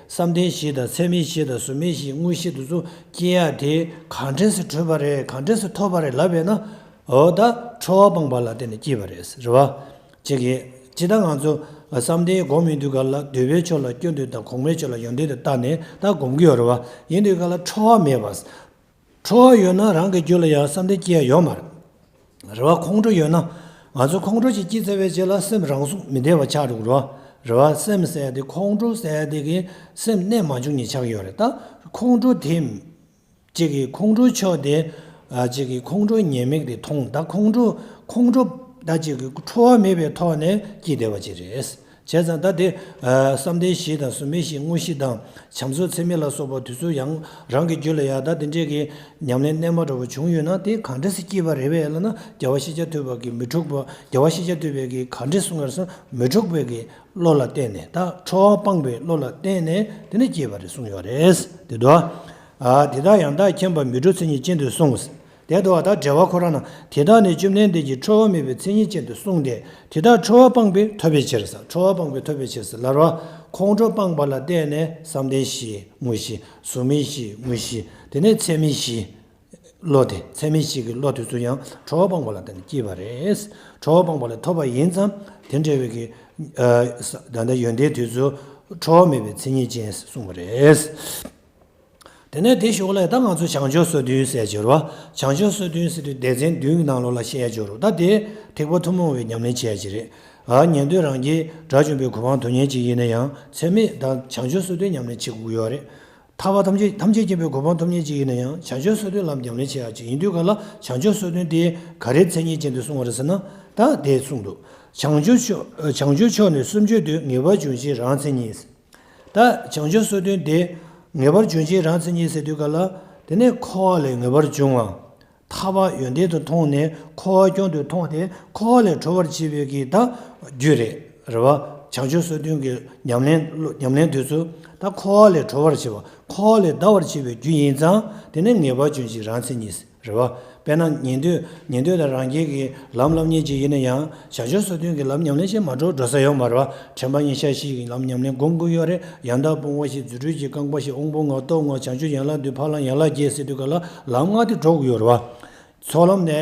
བསམ་གཏན་བཞི་དང་ཚད་མེད་བཞི་དང་གཟུགས་མེད་བཞིའི་དངོས་གཞི་དེ་ཚོ་སྐྱེ་ཡག་དེ་ག་འདྲ་སེ་གྲུབ་པ་རེད། ག་འདྲ་སེ་ཐོབ་པ་རེད་ལབ་པས་ན། འོ་ད་ཁྲོ་བ་སྤངས་པ་ལ་བརྟེན་ནས་སྐྱེས་པ་རེད། རེད་བ། ཅིག་གིས་ཇི་ལྟར་ང་ཚོ་བསམ་གཏན་སྒོམ་ཡོང་དུས་ག་ལ། འདོད་པའི་ཕྱོགས་ལ་སྐྱོན་དུ་དང་། གོང་མའི་ཕྱོགས་ལ་ཡོན་ཏན་དུ་བལྟས་ནས་ད་སྒོམ་གྱི་ཡོད་རེད་བ། ཡིན་དུས་ག་ལ་ཁྲོ་བ་མེད་པ། ཁྲོ་བ་ཡོད་ན་རང་གི་རྒྱུད་ལ་ཡང་བསམ་གཏན་སྐྱེ་ཡ་ཡོད་མ་རེད། རེད་བ། ཁོང་ཁྲོ་ཡོད་ན། ང་ཚོ་ཁོང་ཁྲོ་ཞིག་སྐྱེས་ཚར་བའི་རྗེས་ལ་སེམས་རང་སོ་མི་བདེ་བ་ཆགས་འགྲོ་གི་རེད་བ། རེད་བ། སེམས་ཟེར་ཡ་དེ། ཁོང་ཁྲོ་ཟེར་ཡ་དེ་གི་སེམས་གནས་མ་བྱུང་ནས་ཆགས་ཡོད་རེད། ད་ཁོང་ཁྲོ་དེ། གཅིག་གིས་ཁོང་ཁྲོའི་ཕྱོགས་དེ། ཨ། གཅིག་གིས་ཁོང་ཁྲོའི་ཉེས་དམིགས་དེ་མཐོང་། ད་ཁོང་ཁྲོ། ཁོང་ཁྲོ་ད་གཅིག་གིས་ཁྲོ་བ་མེད་པའི་ཐོག་ནས་སྐྱེས་བསྡད་པ་ཅིག་རེད། བྱས་ཙང་ད་དེ། ཨ། བསམ་གཏན་བཞི་དང་། གཟུགས་མེད་བཞིའི་དངོས་གཞི་དང་། བྱམས་སོགས་ཚད་མེད་ལ་སོགས་པ་དེ་ཚོ་ཡང་རང་གི་རྒྱུད་ལ་ཡ་ད་དེ་འདྲས་ཀྱི་ཉམས་ལེན་རྣལ་མ་འདྲ་བོ་བྱུང་ཡོད་ན། དེ་གང་འདྲས་སེ་སྐྱེས་པ་རེད་པས་ལབ་ན། རྒྱལ་བ་ཤཱཀྱ་ཐུབ་པ་གིས་མི་འཁྲུགས་པ། རྒྱལ་བ་ཤཱཀྱ་ཐུབ་པས་གིས་ག་འདྲས་གསུངས་ཡོད་ཟེར་ན། མི་འཁྲུགས་པའི་གི་བློ་ལ་བརྟེན་ནས། ད་ཁྲོ་བ་སྤངས་པའི་བློ་ལ་བརྟེན་ནས་དེ་ནས་སྐྱེས་པ་རེད་གསུངས་ཡོད་རེད། དེ་འདུག་ཨ། དེ་དག་ཡང་དག་མཁྱེན་པ། མི་འཁྲུགས་མཚན་ཉིད་ཅན་དུ་གསུངས། དེ་འདུག་ཨ། ད་འགྲེལ་པ་ཁོ་རང་ན། དེ་དག་ནི་བཅོམ་ལྡན་འདས་ཀྱིས་ཁྲོ་བ་མེད་པའི་མཚན་ཉིད་ཅན་དུ་གསུངས་ཏེ། དེ་དག་ཁྲོ་བ་སྤངས་པས་ཐོབ་པའི་ཕྱིར་ཟེར། ཁྲོ་བ་སྤངས་པས་ཐོབ་པའི་ཕྱིར་ཟེར་ལབ་རེད་བ། ཁོང་ཁྲོ་སྤངས་པ་ལ་བརྟེན་ནས་བསམ་གཏན་བཞིའི་དངོས་གཞི། གཟུགས་མེད་བཞིའི་དངོས་གཞི། དེ་ནས་ཚད་མེད་བཞི། བློ་དེ། ཚད་མེད་བཞི་གི་བློ་དེ་ཚོ་ཡང་ཁྲོ་བ་སྤངས་པ་ལ་བརྟེན་ནས་སྐྱེས་པ་རེད། ཁྲོ་བ་སྤངས་པ་ལ་ཐོབ་པ་ཡིན་ཙང་། དེ་འདྲ་བའི་གི། ཨ། ད་ལྟ་ཡོན་ཏན་དེ་ཚོ་ཁྲོ་བ་མེད་པའི་མཚན་ཉིད་ཅན་གསུངས་པ་རེད། དེ་ནས་དེའི་གཞུག་ལ་ད་ང་ཚོ་བྱང་ཆུབ་སོ་བདུན་ཟེར་གྱི་ཡོད་རེད་བ། བྱང་ཆུབ་སོ་བདུན་ཟེར་དུས་སྡེ་ཚན་བདུན་གྱི་ནང་ལོགས་ལ་བཤད་ཡ་ཅིག་ཡོད་རེད། ད་དེ་ཐེག་པ་ཐུན་མོང་བའི་ཉམས་ལེན་བྱེད་ཡ་ཅིག་རེད། ཨ། ཉན་ཐོས་རང་རྒྱལ་དགྲ་བཅོམ་པའི་གོ་འཕང་ཐོབ་མཁན་ཅིག་ཡིན་ན་ཡང་ཚད་མེད་དང་བྱང་ཆུབ་སོ་བདུན་ཉམས་ལེན་བྱེད་དགོས་ཀྱི་ཡོད་རེད། ཐར་པ་ཐམས་ཅད། ཐམས་ཅད་མཁྱེན་པའི་གོ་འཕང་ཐོབ་མཁན་ཅིག་ཡིན་ན་ཡང་བྱང་ཆུབ་སོ་བདུན་ལམ་ཉམས་ལེན་བྱེད་ཡག་ཅིག་ཡིན་དུས་ག་ལ། བྱང་ཆུབ་སོ་བདུན་དེ་ག་རེའི་མཚན་ཉིད་ཅན་དུ་གསུངས་པ་རེད་ཟེར་ན། ད་དེ་གསུངས་འདུག། བྱང་ཆུབ་མཆོག། བྱང་ཆུབ་མཆོག་ནི་གསུམ་བརྗོད་དུས། ངེས་པར་འབྱུང་བཞི་རང་མཚན་ཉིད། ད་བྱང་ཆུབ་སོ་བདུན་དེ་ངེས་པར་འབྱུང་བཞི་རང་མཚན་ཉིད་ཟེར་དུས་ག་ལ། དེ་ནས་འཁོར་བ་ལས་ངེས་པར་འབྱུང་བ། ཐར་པ་ཡོན་ཏན་དུ་མཐོང་ནས་འཁོར་བ་སྐྱོང་དུ་མཐོང་སྟེ། འཁོར་བ་ལས་གྲོལ་བར་བྱེད་པའི་གི་ད་རྒྱུ་རེད། རེད་བ། བྱང་ཆུབ་སོ་བདུན་གྱི་ཉམས་ལེན། ཉམས་ལེན་དུས་སུ་ད་འཁོར་བ་ལས་གྲོལ་བར་བྱེད་པ། འཁོར་བ་ལས་འདའ་བར་བྱེད་པའི་རྒྱུ་ཡིན་ཙང་། དེ་ནི་ངེས་པར་འབྱུང་བཞི་རང་མཚན་ཉིད། རེད་བ། དཔེར་ན་ཉན་ཐོས། ཉན་ཐོས་དང་རང་རྒྱལ་གྱི་ལམ་བསླབ་མཁན་ཅིག་ཡིན་ན་ཡང་། བྱང་ཆུབ་སོ་བདུན་གྱི་ལམ་ཉམས་ལེན་བྱེད་མ་འགྲོ་འགྲོ་ས་ཡོད་མ་རེད་བ། དྲན་པ་ཉིད་ཤར་བཞི་ཡི་ལམ་ཉམས་ལེན་སྒོམ་དགོས་ཡོད་རེད། ཡང་དག་སྤོང་བ་བཞི། རྫུ་འཕྲུལ་གྱི་རྐང་པ་བཞི། དབང་པོ་ལྔ། སྟོབས་ལྔ། བྱང་ཆུབ་ཡན་ལག་བདུན། ཕར་ལམ་ཡན་ལག་བརྒྱད་ཟེར་དུས་ག་ལ་ལམ་ལྔ་དེ་འགྲོ་དགོས་ཡོད་རེད་བ། ཚོགས་ལམ་ནས།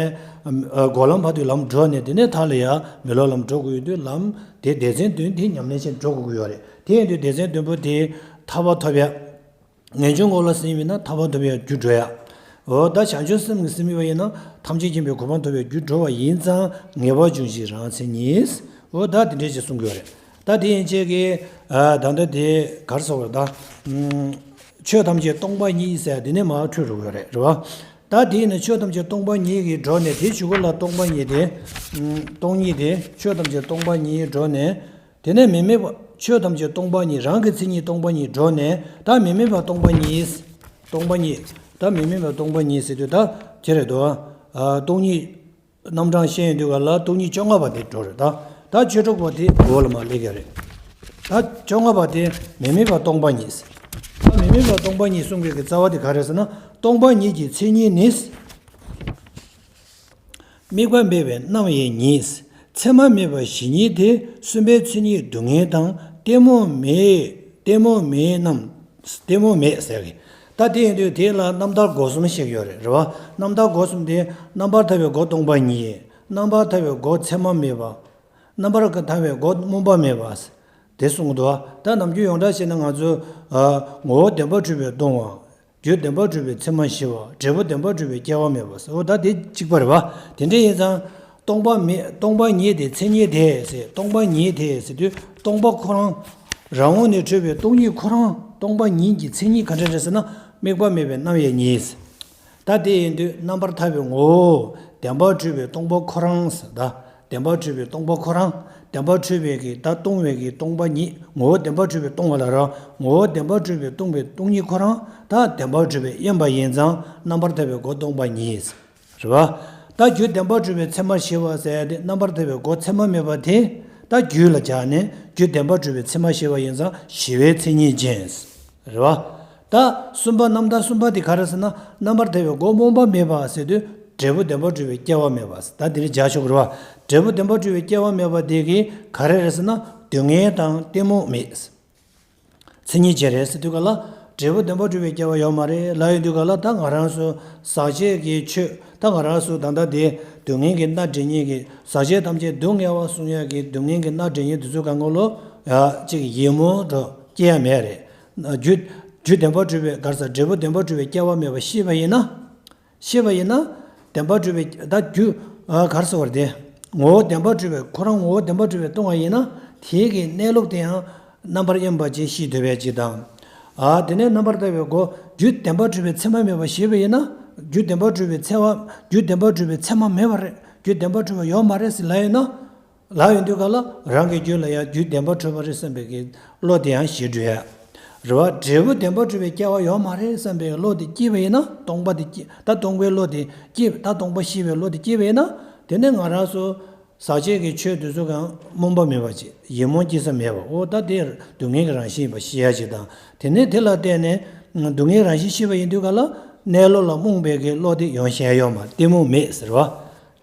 ཨ། འགོག་ལམ་བར་དུ་ལམ་འགྲོ་ནས། དེ་ནས་མཐའ་ལ་ཡ་མེ་ལོང་ལམ་འགྲོ་དགོས་ཡོད་དུས། ལམ་དེ་སྡེ་ཚན་བདུན་དེ་ཉམས་ལེན་བྱེད་འགྲོ་དགོས་ཀྱི་ཡོད་རེད། དེ་ཡིན་དུས་སྡེ་ཚན་བདུན་པོ་དེ་ཐར་པ་ཐོབ་ཡ། ངེས་འབྱུང་འཁོར་ལོ་གསུམ་ཡིན་ན་ཐར་པ་ཐོབ་ཡ་རྒྱུ་འགྲོ་ཡ། འོ་ད་བྱང་ཆུབ་སེམས་ཀྱི་སེམས་ཡིན་པ་ཡིན་ན་ཐམས་ཅད་མཁྱེན་པའི་གོ་འཕང་ཐོབ་ཡ་རྒྱུ་འགྲོ་བ་ཡིན་ཙང་། ངེས་པར་འབྱུང་བཞི་རང་མཚན་ཉིད། འོ་ད་དེ་འདྲས་ཅིག་གསུང་གི་ཡོད་རེད། ད་དེ་ཡན་ཆད་ཀྱི། ཨ། ད་ལྟ་དེ་ག་རེ་ཟེར་བ་རེད་ད། ཨུམ། ཆོས་ཐམས་ཅད་སྟོང་པ་ཉིད་ཟེར་དེ་ནས་མར་འཕྲོས་འགྲོ་གི་ཡོད་རེད། རེད་བ། ད་དེ་ཡིན་ན་ཆོས་ཐམས་ཅད་སྟོང་པ་ཉིད་ཀྱི་འགྲོ་ནས། དེའི་གཞུག་གུ་ལ་སྟོང་པ་ཉིད་དེ། ཨུམ། སྟོང་ཉིད་དེ། ཆོས་ཐམས་ཅད་སྟོང་པ་ཉིད་འགྲོ་ནས། དེ་ནས་མི་དམིགས་པ། ཆོས་ཐམས་ཅད་སྟོང་པ་ཉིད། རང་གི་མཚན་ཉིད་སྟོང་པ་ཉིད་འགྲོ་ནས། ད་མི་དམིགས་པ་སྟོང་པ་ཉིད། སྟོང་པ་ཉིད། ད་མི་དམིགས་པ་སྟོང་པ་ཉིད་ཟེར་དུས་ད་དེ་རེད་དོ། ཨ། སྟོང་ཉིད་རྣམ་གྲངས་བཤད་ཡོང་དུས་ག་ལ་སྟོང་ཉིད་བཅོ་ལྔ་པ་དེ་འགྲོ་རེད་ད། ད་བཅུ་དྲུག་པ་དེ་འོག་ལ་མར་སླེབས་ཀྱི་རེད། ད་བཅོ་ལྔ་པ་དེ་མི་དམིགས་པ་སྟོང་པ་ཉིད། ད་མི་དམིགས་པ་སྟོང་པ་ཉིད་གསུང་མཁན་གྱི་རྩ་བ་དེ་ག་རེ་ཟེར་ན། སྟོང་པ་ཉིད་ཀྱི་མཚན་ཉིད་ནི། དམིགས་པ་མེད་པའི་རྣམ་དབྱེ་ཉིད། མཚན་མ་མེད་པ་གཞི་ཉིད་དེ། གསུམ་པའི་མཚན་ཉིད་སྡུག་བསྔལ་དང་། གཏི་མུག་མེད། གཏི་མུག་མེད་རྣམས་ གཏི་མུག་མེད་ཟེར་གི། ད་དེ་ཡིན་དུས་དེ་ལ་རྣམ་ཐར་སྒོ་གསུམ་ཞིག་ཡོད་རེད། རེད་བ། རྣམ་ཐར་སྒོ་གསུམ་དེ་རྣམ་པར་ཐར་པའི་སྒོ་སྟོང་པ་ཉིད། རྣམ་པར་ཐར་པའི་སྒོ་མཚན་མ་མེད་པ། རྣམ་པར་ཐར་པའི་སྒོ་སྨོན་པ་མེད་པ། དེ་གསུངས་འདུག་ད་ནམ་རྒྱུན་ཡོངས་གྲགས་བྱས་ན་ང་ཚོ་ཨ་ངོ་བོ་བདེན་པར་གྲུབ་པས་སྟོང་བ། རྒྱུ་བདེན་པར་གྲུབ་པའི་མཚན་མ་ཞི་བ། འབྲས་བུ་བདེན་པར་གྲུབ་པའི་སྐྱེ་བ་མེད་པ་ཟེར། འོ་ད་དེ་གཅིག་པ་རེད་བ། དེ་འདྲ་ཡིན་ཙང་། སྟོང་པ་མེད། སྟོང་པ་ཉིད་དེ་མཚན་ཉིད་དེ་ཟེར། སྟོང་པ་ཉིད་དེ་ཟེར་དུས་སྟོང་པ་ཁོ་རང་། རང་ངོས་ནས་གྲུབ་པའི་སྟོང་ཉིད་ཁོ་རང་སྟོང་པ་ཉིད་ཀྱི་མཚན་ཉིད་ག་འདྲ་རེད་ཟེར་ན། དམིགས་པ་མེད་པའི་རྣམ་དབྱེ་ཉིད། ད་དེ་ཡིན་དུས་རྣམ་པར་ཐར་པའི་ངོ་བོ་བདེན་པར་གྲུབ་པའི་སྟོང་པ་ཁོ་རང་ཟེར། ད་བདེན་པར་གྲུབ་པའི་སྟོང་པ་ཁོ་རང་། བདེན་པར་གྲུབ་པའི་གི་ད་སྟོང་བའི་གི་སྟོང་པ་ཉིད། ངོ་བོ་བདེན་པར་གྲུབ་པའི་སྟོང་བ་ལ་ར། ངོ་བོ་བདེན་པར་གྲུབ་པའི་སྟོང་པའི་སྟོང་ཉིད་ཁོ་རང་ད་བདེན་པར་གྲུབ་པའི་དབེན་པ་ཡིན་ཙང་རྣམ་པར་ཐར་པའི་སྒོ་སྟོང་པ་ཉིད། རེད་བ། ད་རྒྱུ་བདེན་པར་གྲུབ་པའི་མཚན་མ་ཞི་བ་ཟེར་ཡ་དེ་རྣམ་པར་ཐར་པའི་སྒོ་མཚན་མ་མེད་པ་དེ། ད་རྒྱུ་ལ་སྦྱར་ནས་རྒྱུ་བདེན་པར་གྲུབ་པའི་མཚན་མ་ཞི་བ་ཡིན་ཙང་ཞི་བའི་མཚན་ཉིད་ཅན། རེད་བ། ད་གསུམ་པ་རྣམ་ཐར་གསུམ་པ་དེ་ག་རེ་ཟེར་ན། རྣམ་པར་ཐར་པའི་སྒོ་སྨོན་པ་མེད་པ་ཟེར་དུས་འབྲས་བུ་བདེན་པར་གྲུབ་པའི་སྐྱེ་བ་མེད་པ། ད་དེ་རིང་སྦྱར་ཆོག་གི་རེད་བ། འབྲས་བུ་བདེན་པར་གྲུབ་པའི་སྐྱེ་བ་མེད་པ་དེ་གི་ག་རེ་རེད་ཟེར་ན། སྡུག་བསྔལ་དང་གཏི་མུག་མེད། མཚན་ཉིད་ཅན་རེད་ཟེར་དུས་ག་ལ། འབྲས་བུ་བདེན་པར་གྲུབ་པའི་སྐྱེ་བ་ཡོད་མ་རེད་ལབ་ཡོང་དུས་ག་ལ། ད་ང་རང་ཚོ་ཟག་བཅས་ཀྱི་ཆོས། ད་ང་རང་ཚོ་ད་ལྟ་དེ་སྡུག་བསྔལ་གྱི་སྣ་འདྲེན་མཁན་གྱི། ཟག་བཅས་ཐམས་ཅད་སྡུག་བསྔལ་བ་གསུང་ཡག་གི་སྡུག་བསྔལ་གྱི་སྣ་འདྲེན་མཁན་དེ་ཚོ་གང་ག་ལོ། ཡ་གཅིག་ཡིད་སྨོན་འགྲོ་སྐྱེ་ཡ་མེད་རེད། རྒྱུ་རྒྱུ་བདེན་པར་གྲུབ་པའི་ག་རེ་ཟེར། འབྲས་བུ་བདེན་པར་གྲུབ་པའི་སྐྱེ་བ་མེད་པ་ཤེས་པ་ཡིན་ན། ཤེས་པ་ཡིན་ན། བདེན་པར་གྲུབ་པའི་ད་རྒྱུ། ཨ་ག་རེ་ཟེར་བ་རེད་དེ། ངོ་བོ་བདེན་པར་གྲུབ་པའི་ཁོ་རང་ངོ་བོ་བདེན་པར་གྲུབ་པས་སྟོང་བ་ཡིན་ན། དེའི་གི་གནས་ལུགས་དེ་ཡང་རྣམ་པར་དབེན་པ་ཅིག་ཤེས་ཐུབ་པའི་ཅིག་དང་། ཨ་དེ་ནས་རྣམ་པར་ཐར་པའི་སྒོ་རྒྱུ་བདེན་པར་གྲུབ་པའི་མཚན་མ་མེད་པ་ཤེས་པ་ཡིན་ན། རྒྱུ་བདེན་པར་གྲུབ་པའི་མཚན་མ། རྒྱུ་བདེན་པར་གྲུབ་པའི་མཚན་མ་མེད་པ་རེད། རྒྱུ་བདེན་པར་གྲུབ་པ་ཡོད་མ་རེད་ཟེར་ལབ་ཡོད་ན། ལབ་ཡོང་དུས་ག་ལ་རང་གི་རྒྱུད་ལ་ཡང་རྒྱུ་བདེན་པར་གྲུབ་པ་རེད་བསམ་པའི་གི་བློ་དེ་ཡང་ཞི་འགྲོ་ཡ། རེད་བ། འབྲས་བུ་བདེན་པར་གྲུབ་པའི་སྐྱེ་བ་ཡོད་མ་རེད་བསམ་པའི་བློ་དེ་སྐྱེས་པ་ཡིན་ན། སྟོང་པ་དེ་སྐྱེ། ད་སྟོང་པའི་བློ་དེ་སྐྱེས། ད་སྟོང་པ་ཤེས་པའི་བློ་དེ་སྐྱེས་པ་ཡིན་ན། དེ་ནས་ང་རང་ཚོ་ཟག་བཅས་ཀྱི་ཆོས་དེ་ཚོ་གང་སྨོན་པ་མེད་པ་ཅིག་ཡིད་སྨོན་སྐྱེ་ས་མེད་པ། འོ་ད་དེ་སྡུག་བསྔལ་གྱི་རང་བཞིན་ཡིན་པ་ཤེས་ཡ་ཅིག་དང་། དེ་ནས་དེ་ལ་བརྟེན་ནས་སྡུག་བསྔལ་རང་བཞིན་ཤེས་པ་ཡིན་དུས་ག་ལ་གནས་ལུགས་ལ་རྨོངས་པའི་གི་བློ་དེ་ཡོང་ཤེས་ཡོད་མ་རེད། གཏི་མུག་མེད་ཟེར་བ།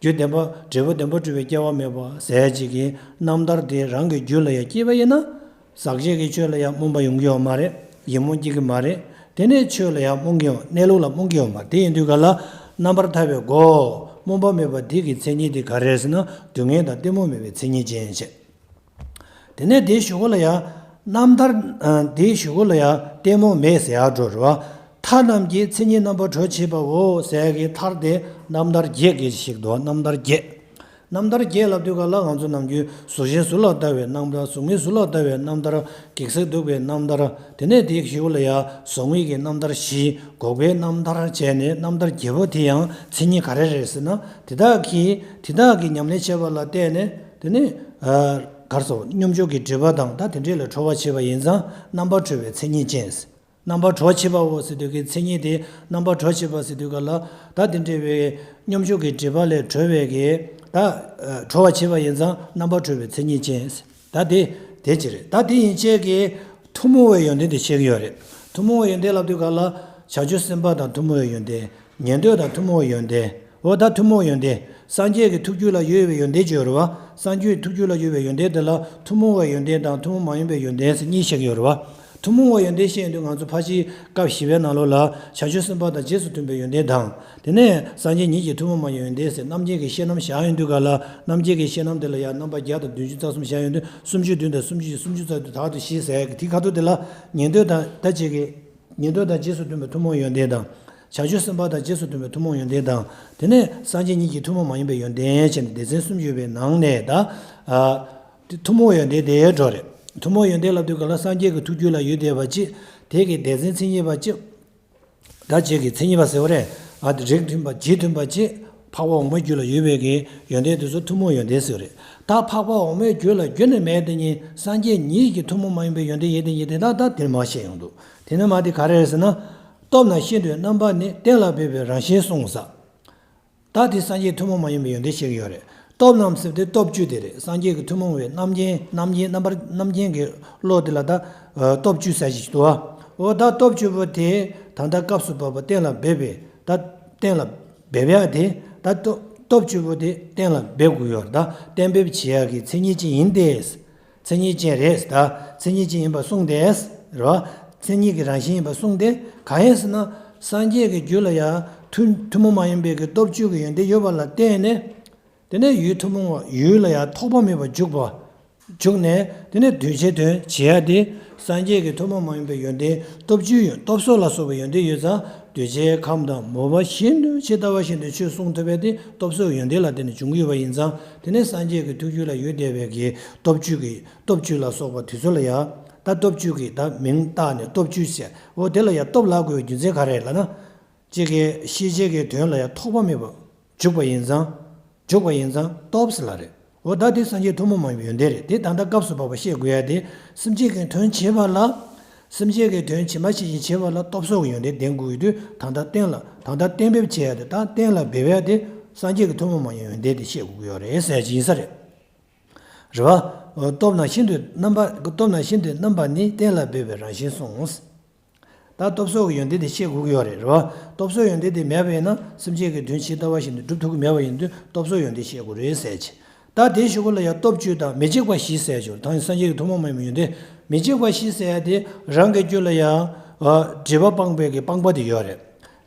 རྒྱུ་བདེན་པ། འབྲས་བུ་བདེན་པར་གྲུབ་པའི་སྐྱེ་བ་མེད་པ་ཟེར་ཅིག་གི་རྣམ་ཐར་དེ་རང་གི་རྒྱུད་ལ་ཡང་སྐྱེས་པ་ཡིན་ན། ཟག་བཅས་ཀྱི་ཆོས་ལ་ཡང་རྨོངས་པ་ཡོང་གི་ཡོད་མ་རེད། ཡིད་སྨོན་སྐྱེ་གི་མ་རེད། དེ་ནས་ཆོས་ལ་ཡང་རྨོངས་ཀྱི་ཡོད། གནས་ལུགས་ལ་རྨོངས་ཀྱི་ཡོད་མ་རེད། དེ་ཡིན་དུས་ག་ལ་རྣམ་པར་ཐར་པའི་སྒོ་སྨོན་པ་མེད་པ་འདི་གི་མཚན་ཉིད་དེ་ག་རེ་རེད་ཟེར་ན། སྡུག་བསྔལ་དང་གཏི་མུག་མེད་པའི་མཚན་ཉིད་ཅན་བྱས། དེ་ནས་དེའི་གཞུག་གུ་ལ་ཡང་རྣམ་ཐར། ཨ་དེའི་གཞུག་གུ་ལ་ཡང་གཏི་མུག་མེད་ཟེར་ཡག་འགྲོ་རེད་བ། ཐར་རྣམས་ཀྱི་མཚན་ཉིད་རྣམ་པར་གྲོལ་བྱེད་པའོ་ཟེར་ཡག་གི་ཐར་དེ་རྣམ་ཐར་བརྒྱད་ཀྱི་ཞིག་འདུག་རྣམ་ཐར་བརྒྱད། རྣམ་ཐར་བརྒྱད་ལབ་དུས་ག་ལ་ང་ཚོ་ནམ་རྒྱུན་གཟུགས་ཅན་གཟུགས་ལ་ལྟ་བའི་རྣམ་ཐར། གཟུགས་མེད་གཟུགས་ལ་ལྟ་བའི་རྣམ་ཐར། གེགས་སེལ་གདུག་པའི་རྣམ་ཐར། དེ་ནས་དེའི་གཞུག་གུ་ལ་ཡང་གཟུགས་མེད་ཀྱི་རྣམ་ཐར་བཞི། འགོག་པའི་རྣམ་ཐར་བྱས་ནས་རྣམ་ཐར་བརྒྱད་པོ་དེ་ཡང་མཚན་ཉིད་ག་རེ་རེད་ཟེར་ན། དེ་དག་གིས་དེ་དག་གི་ཉམས་ལེན་བྱས་པ་ལ་བརྟེན་ནས། དེ་ནས་ཨ་ག་རེ་ཟེར། སྙོམས་འཇུག་གི་སྒྲིབ་པ་དང་ད་དེ་འདྲས་ལས་གྲོལ་བར་བྱེད་པ་ཡིན་ཙང་རྣམ་པར་གྲོལ་བའི་མཚན་ཉིད་ཅན། རྣམ་པར་གྲོལ་བྱེད་པའོ་ཟེར་དུས་ཀྱི་མཚན་ཉིད་དེ། རྣམ་པར་གྲོལ་བྱེད་པ་ཟེར་དུས་ག་ལ་ད་དེ་འདྲས་པའི་སྙོམས་འཇུག་གི་སྒྲིབ་པ་ལས་གྲོལ་བའི་གི་ད་ཨ་གྲོལ་བར་བྱེད་པ་ཡིན་ཙང་རྣམ་པར་གྲོལ་བའི་མཚན་ཉིད་ཅན། ད་དེ་དེ་ཅི་རེད། ད་དེ་ཡན་ཆད་ཀྱི་ཐུན་མོང་བའི་ཡོན་ཏན་དེ་བཤད་ཀྱི་ཡོད་རེད། ཐུན་མོང་བའི་ཡོན་ཏན་ལབ་དུས་ག་ལ་བྱང་ཆུབ་སེམས་དཔའ་དང་ཐུན་མོང་བའི་ཡོན་ཏན། ཉན་ཐོས་དང་ཐུན་མོང་བའི་ཡོན་ཏན། འོ་ད་ཐུན་མོང་ཡོན་ཏན། སངས་རྒྱས་ཀྱི་ཐུགས་རྒྱུད་ལ་ཡོད་པའི་ཡོན་ཏན་ཅིག་ཡོད་རེད་བ། སངས་རྒྱས་ཐུགས་རྒྱུད་ལ་ཡོད་པའི་ཡོན་ཏན་དེ་ལ་ཐུན་མོང་བའི་ཡོན་ཏན་དང་ཐུན་མོང་མ་ཡིན་པའི་ཡོན་ཏན་ཟེར་གཉིས་བཤད་ཀྱི་ཡོད་རེད་བ། ཐུན་མོང་བའི་ཡོན་ཏན་བཤད་ཡོང་དུས་ང་ཚོ་ཕར་ཕྱིན་སྐབས་བཞི་པའི་ནང་ལོགས་ལ་བྱང་ཆུབ་སེམས་དཔའ་དང་རྗེས་སུ་མཐུན་པའི་ཡོན་ཏན་དང་། དེ་ནས་སངས་རྒྱས་ཉིད་ཀྱི་ཐུན་མོང་མ་ཡིན་པའི་ཡོན་ཏན་ཟེར་རྣམ་མཁྱེན་གྱི་ཤེས་རྣམ་བཞག་ཡོང་དུས་ག་ལ་རྣམ་མཁྱེན་གྱི་ཤེས་རྣམ་དེ་ལ་ཡང་རྣམ་པ་བརྒྱ་དང་བདུན་ཅུ་རྩ་གསུམ་བཞག་ཡོང་དུས་སུམ་ཅུ་བདུན་དང་སུམ་ཅུ་བཞི། སུམ་ཅུ་རྩ་བདུན་དང་དག་ཏུ་བཞི་ཟེར་གི་དེ་ཁ་ཐུག་དེ་ལ་ཉན་ཐོས་དང་ད་ཅིག་གི་ཉན་ཐོས་དང་རྗེས་སུ་མཐུན་པའི་ཐུན་མོང་ཡོན་ཏན་དང་། བྱང་ཆུབ་སེམས་དཔའ་དང་རྗེས་སུ་མཐུན་པའི་ཐུན་མོང་ཡོན་ཏན་དང་། དེ་ནས་སངས་རྒྱས་ཉིད་ཀྱི་ཐུན་མོང་མ་ཡིན་པའི་ཡོན་ཏན་བྱས་ནས་སྡེ་ཚན་སུམ་ཅུ་ཡོད་པའི་ནང་ནས་ད། ཨ་ཐུན་མོང་ཡོན་ཏན་དེ་འགྲོ་རེད། ཐུན་མོང་ཡོན་ཏན་ལབ་དུས་ག་ལ་སངས་རྒྱས་ཀྱི་ཐུགས་རྒྱུད་ལ་ཡོད་བསྡད་པ་གཅིག་དེ་གི་སྡེ་ཚན་མཚན་ཉིད་པ་གཅིག་ད་ཅིག་གི་མཚན་ཉིད་པ་ཟེར་བ་རེད། ཨ་དེ་རིགས་མཐུན་པ་རྗེས་མཐུན་པ་གཅིག་འཕགས་པ་འོག་མའི་རྒྱུད་ལ་ཡོད་པའི་གི་ཡོན་ཏན་དེ་ཚོ་ཐུན་མོང་ཡོན་ཏན་ཟེར་བ་རེད། ད་འཕགས་པ་འོག་མའི་རྒྱུད་ལ་རྒྱུད་ནས་མེད་དེ་ཉིད་སངས་རྒྱས་ཉིད་ཀྱི་ཐུན་མོང་མ་ཡིན་པའི་ཡོན་ཏན་ཡིན་དེ་ཉིད་དེ་དག་ད་དེར་མ་བཤད་ཡོང་འདུག་དེ་ནས་མ་དེ་ག་རེ་རེད་ཟེར་ན། སྟོབས་རྣམས་ཤིན་ཏུ་རྣམ་པ་ནི། གཏན་ལ་འབེབས་པའི་རང་བཞིན་གསུངས་ས། ད་དེ་སངས་རྒྱས་ཐུན་མོང་མ་ཡིན་པའི་ཡོན་ཏན་བཤད་ཀྱི་ཡོད་རེད། སྟོབས་རྣམས་ཟེར་དེ་སྟོབས་བཅུ་དེ་རེད། སངས་རྒྱས་ཀྱི་ཐུན་མོང་བའི་རྣམ་མཁྱེན་རྣམ་མཁྱེན་རྣམ་པར་རྣམ་མཁྱེན་གྱི་བློ་དེ་ལ་ད་ཨ་སྟོབས་བཅུ་ཟེར་ཞིག་འདུག་ཨ། འོ་ད་སྟོབས་བཅུ་པོ་དེ་ད་ལྟ་སྐབས་སུ་བབ་པ་གཏན་ལ་འབེབས་པའི་ད་གཏན་ལ་འབེབས་ཡ་དེ་ད་སྟོབས་སྟོབས་བཅུ་པོ་དེ་གཏན་ལ་འབེབས་དགོས་ཡོད་རེད། ད་གཏན་འབེབས་བྱེད་ཡ་གི་མཚན་ཉིད་ཅན་ཡིན་ཏེ། མཚན་ཉིད་ཅན་རེད། ད་མཚན་ཉིད་ཅན་ཡིན་པ་གསུངས་ཏེ། རེད་བ། མཚན་ཉིད་ཀྱི་རང་བཞིན་ཡིན་པར་གསུངས་ཏེ། གང་ཡིན་ཟེར་ན། སངས་རྒྱས་ཀྱི་རྒྱུད་ལ་ཡང་ཐུན་ཐུན་མོང་མ་ཡིན་པའི་གི་སྟོབས་བཅུ་གི་ཡོན་ཏན་ཡོད་པ་ལ་བརྟེན་ནས། དེ་ནས་ཡུལ་ཐུན་མོང་བ་ཡུལ་ལ་ཡང་ཐོགས་པ་མེད་པར་འཇུག་པ། འཇུག་ནས་དེ་ནས་གདུལ་བྱའི་དོན་བྱེད་ཡ་དེ། སངས་རྒྱས་ཀྱི་ཐུན་མོང་མ་ཡིན་པའི་ཡོན་ཏན་སྟོབས་བཅུའི་ཡོན་སྟོབས་སོགས་ལ་སོགས་པའི་ཡོན་ཏན་ཡོད་ཙང་གདུལ་བྱའི་ཁམས་དང་མོས་པ་བཞིན་དུ་ཇི་ལྟ་བ་བཞིན་དུ་ཆོས་གསུང་ཐུབ་པ་དེ་སྟོབས་སོགས་ཡོན་ཏན་ལ་བརྟེན་ནས་འབྱུང་གི་ཡོད་པ་ཡིན་ཙང་། དེ་ནས་སངས་རྒྱས་ཀྱི་ཐུགས་རྒྱུད་ལ་ཡོད་བསྡད་པའི་གི་སྟོབས་བཅུ་གི་སྟོབས་བཅུ་ལ་སོགས་པ་དེ་ཚོ་ལ་ཡང་ད་སྟོབས་བཅུ་གི་ད་མིང་བཏགས་ནས་སྟོབས་བཅུ་ཟེར། འོ་དེ་ལ་ཡང་སྟོབས་ལབ་དགོས་པའི་རྒྱུ་མཚན་ག་རེ་ལབ་ན། གཅིག་གིས་ཤེས་བྱའི་གི་དོན་ལ་ཡང་ཐོགས་པ་མེད་པར་འཇུག་པ་ཡིན་ཙང་། འཇུག་པ་ཡིན་ཙང་སྟོབས་ཟེར་ལབ་རེད། འོ་ད་དེ་སངས་རྒྱས་ཐུན་མོང་མ་ཡིན་པའི་ཡོན་ཏན་རེད། དེ་ད་ལྟ་སྐབས་སུ་བབ་པ་བཤད་དགོས་ཡ་དེ། སེམས་ཅན་གྱི་དོན་བྱེད་པ་ལ། སེམས་ཅན་གྱི་དོན་ཇི་མ་ཇི་བཞིན་བྱེད་པ་ལ་སྟོབས་སོགས་ཀྱི་ཡོན་ཏན་ལྡན་དགོས་ཀྱི་དུས། ད་ལྟ་གཏན་ལ་ད་ལྟ་གཏན་འབེབས་བྱེད་ཡ་དེ། ད་གཏན་ལ་འབེབས་ཡ་དེ་སངས་རྒྱས་ཀྱི་ཐུན་མོང་མ་ཡིན་པའི་ཡོན་ཏན་དེ་བཤད་དགོས་ཀྱི་ཡོད་རེད་ཟེར་ཡ་ཅིག་ཡིན་ས་རེད། རེད་བ། སྟོབས་རྣམས་ཤིན་ཏུ་རྣམ་པ། སྟོབས་རྣམས་ཤིན་ཏུ་རྣམ་པ་ནི། གཏན་ལ་འབེབས་པའི་རང་བཞིན་གསུངས། ད་སྟོབས་སོགས་ཀྱི་ཡོན་ཏན་དེ་བཤད་དགོས་ཀྱི་ཡོད་རེད། རེད་བ། སྟོབས་སོགས་ཡོན་ཏན་དེ་མེད་པ་ཡིན་ན་སེམས་ཅན་གྱི་དོན་ཇི་ལྟ་བ་བཞིན་དུ་སྒྲུབ་ཐུབ་ཀྱི་མེད་པ་ཡིན་དུས་སྟོབས་སོགས་ཡོན་ཏན་བཤད་དགོས་རེད་ཟེར་གྱི། ད་དེའི་གཞུག་གུ་ལ་ཡང་སྟོབས་བཅུ་དང་མི་འཇིགས་པ་བཞི་ཟེར་ཞོར། ད་སངས་རྒྱས་ཀྱི་ཐུན་མོང་མ་ཡིན་པའི་ཡོན་ཏན། མི་འཇིགས་པ་བཞི་ཟེར་ཡ་དེ་རང་གི་རྒྱུད་ལ་ཡང་སྒྲིབ་པ་སྤངས་པའི་གི་སྤངས་པ་དེ་ཡོད་རེད།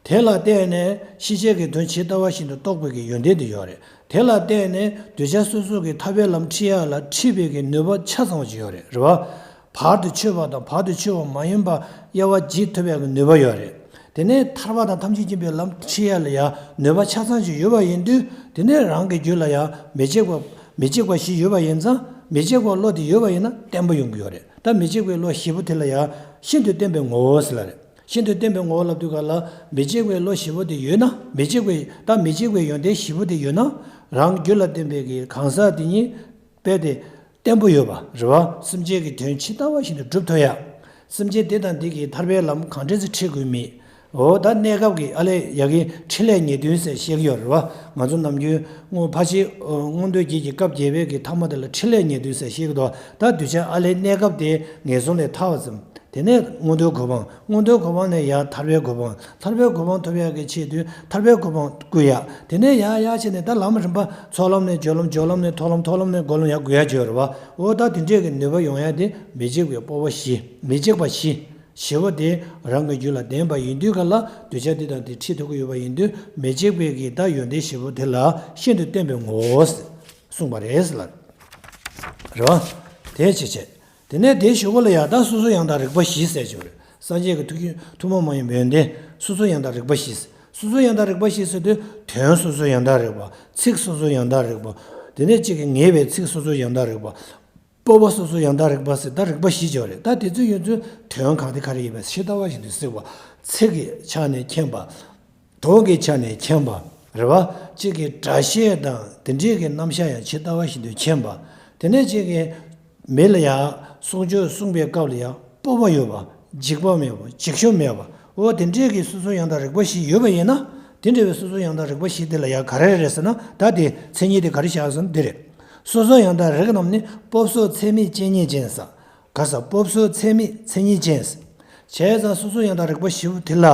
དེ་ལ་བརྟེན་ནས་ཤེས་བྱའི་གི་དོན་ཇི་ལྟ་བ་བཞིན་དུ་རྟོགས་པའི་གི་ཡོན་ཏན་དེ་ཡོད་རེད། དེ་ལ་བརྟེན་ནས་གདུལ་བྱ་སོ་སོ་གི་ཐར་པའི་ལམ་ཁྲིད་ཡ་ལ་ཁྲིད་པའི་གི་ནུས་པ་ཆ་ཚང་བ་ཅིག་ཡོད་རེད། རེད་བ། བར་དུ་ཆོད་པ་དང་བར་དུ་ཆོད་པ་མ་ཡིན་པ་དབྱེ་བ་འབྱེད་ཐུབ་ཡ་གི་ནུས་པ་ཡོད་རེད། དེ་ནས་ཐར་པ་དང་ཐམས་ཅད་མཁྱེན་པའི་ལམ་ཁྲིད་ཡ་ལ་ཡང་ནུས་པ་ཆ་ཚང་ཅིག་ཡོད་པ་ཡིན་དུས། དེ་ནས་རང་གི་རྒྱུད་ལ་ཡང་མི་འཇིགས་པ་མི་འཇིགས་པ་བཞི་ཡོད་པ་ཡིན་ཙང་། མི་འཇིགས་པའི་བློ་དེ་ཡོད་པ་ཡིན་ན་བརྟན་པོ་ཡོང་གི་ཡོད་རེད། ད་མི་འཇིགས་པའི་བློ་བཞི་པོ་དེ་ལ་ཡང་ཤིན་ཏུ་བརྟན་པའི་ངོ་བོ་ཟེར་ལབ་རེད། ཤིན་ཏུ་བརྟན་པའི་ངོ་བོ་ལབ་དུས་ག་ལ་མི་འཇིགས་པའི་བློ་བཞི་པོ་དེ་ཡོད་ན། མི་འཇིགས་པའི་ད་མི་འཇིགས་པའི་ཡོན་ཏན་བཞི་པོ་དེ་ཡོད་ན། རང་རྒྱུད་ལ་བརྟེན་པའི་གི་གང་ཟག་དེ་ཉིད་དཔེ་དེ་བརྟན་པོ་ཡོད་པ་རེད་བ། སེམས་ཅན་གྱི་དོན་ཇི་ལྟ་བ་བཞིན་དུ་སྒྲུབ་ཐུབ་ཡ། སེམས་ཅན་དེ་དང་དེ་གི་ཐར་པའི་ལམ་གང་འདྲ་ཞིག་ཁྲིད་དགོས་མིན། འོ་ད་གནས་སྐབས་ཀྱི་ཨ་ལས་ཡ་གི་འཕྲིན་ལས་ཉེར་བདུན་ཟེར་བཤད་ཀྱི་ཡོད་རེད་བ། ང་ཚོ་ནམ་རྒྱུན་སྔོན་ཕར་ཕྱིན་སྔོན་དུས་རྒྱས་ཀྱི་སྐབས་བརྒྱད་པའི་གི་ཐ་མ་དེ་ལ་འཕྲིན་ལས་ཉེར་བདུན་ཟེར་བཤད་ཀྱི་འདུག་ད་གདུལ་བྱ་ཨ་ལས་གནས་སྐབས་དེ་ངན་སོང་ལས་ཐར་བ་ཙམ། དེ་ནས་མངོན་མཐོའི་གོ་འཕང་། མངོན་མཐོའི་གོ་འཕང་ནས་ཡར་ཐར་པའི་གོ་འཕང་། ཐར་པའི་གོ་འཕང་ཐོབ་ཡག་གི་ཆེད་དུ་ཐར་པའི་གོ་འཕང་བཀོད་ཡག་དེ་ནས་ཡར་ཡར་བྱས་ནས་ད་ལམ་རིམ་པ། ཚོགས་ལམ་ནས་སྦྱོར་ལམ། སྦྱོར་ལམ་ནས་མཐོང་ལམ། མཐོང་ལམ་ནས་སྒོམ་ལམ། ཡར་བཀོད་ཡག་བྱས་ཡོད་རེད་བ། འོ་ད་དེ་འདྲས་ཀྱི་ནུས་པ་ཡོང་ཡག་དེ་མི་འཇིགས་པའི་སྤོབས་པ་བཞི། མི་འཇིགས་པ་བཞི། བཞི་པོ་དེ་རང་གི་རྒྱུད་ལ་ལྡན་པ་ཡིན་དུས་ག་ལ་གདུལ་བྱ་དེ་དང་དེ་ཁྲིད་ཐུབ་ཀྱི་ཡོད་པ་ཡིན་དུས། མི་འཇིགས་པའི་གི་ད་ཡོན་ཏན་བཞི་པོ་དེ་ལ་ཤིན་ཏུ་བརྟན་པའི་ངོ་བོ་གསུངས་པ་རེད་ཟེར་ལ། རེད་བ། དེ་བྱས་བྱས། དེ་ནས་དེའི་གཞུག་གུ་ལ་ཡང་ད་སོ་སོ་ཡང་དག་རིག་པ་བཞི་ཟེར་གྱི་ཡོད་རེད། སངས་རྒྱས་ཀྱི་ཐུགས་ཀྱི་ཐུན་མོང་མ་ཡིན་པའི་ཡོན་ཏན་སོ་སོ་ཡང་དག་རིག་པ་བཞི། སོ་སོ་ཡང་དག་རིག་པ་བཞི་ཟེར་དུས་དོན་སོ་སོ་ཡང་དག་རིག་པ། ཚིག་སོ་སོ་ཡང་དག་རིག་པ། དེ་ནས་གཅིག་གིས་ངེས་པའི་ཚིག་སོ་སོ་ཡང་དག་རིག་པ། སྤོབས་པ་སོ་སོ་ཡང་དག་རིག་པ་ཟེར་ད་རིག་པ་བཞི་ཅིག་ཡོད་རེད། ད་དེ་ཚོ་ཡོད་ཚོའི་དོན་གང་དེ་ག་རེ་ཡིན་པ་ཇི་ལྟ་བ་བཞིན་དུ་གཟིགས་པ། ཚིག་གི་ཆ་ནས་མཁྱེན་པ། དོན་གྱི་ཆ་ནས་མཁྱེན་པ། རེད་བ། གཅིག་གི་སྒྲ་བཤད་དང་དེ་འདྲས་ཀྱི་རྣམ་གཞག་ཡང་ཇི་ལྟ་བ་བཞིན་དུ་མཁྱེན་པ། དེ་ནས་གཅིག་གི་མི་ལ་ཡང་གསུང་ཆོས་གསུང་པའི་སྐབས་ལ་ཡང་སྤོབས་པ་ཡོད་པ། འཇིགས་པ་མེད་པ། འཇིགས་ཞུམ་མེད་པ། འོ་དེ་འདྲས་ཀྱི་སོ་སོ་ཡང་དག་རིག་པ་བཞི་ཡོད་པ་ཡིན་ན། དེ་འདྲ་བའི་སོ་སོ་ཡང་དག་རིག་པ་བཞི་དེ་ལ་ཡང་ག་རེ་རེད་ཟེར་ན། ད་དེ་མཚན་ཉིད་དེ་ག་རེ་བཞག་ཟེར་ན་འདི་རེད། སོ་སོ་ཡང་དག་རིག་རྣམས་ནི། སྤོབས་སོགས་ཚད་མེད་ཅན་ཉིད་ཅན་ཟེར། ག་ས་སྤོབས་སོགས་ཚད་མེད་མཚན་ཉིད་ཅན་ཟེར། བྱས་ཙང་སོ་སོ་ཡང་དག་རིག་པ་བཞི་པོ་དེ་ལ།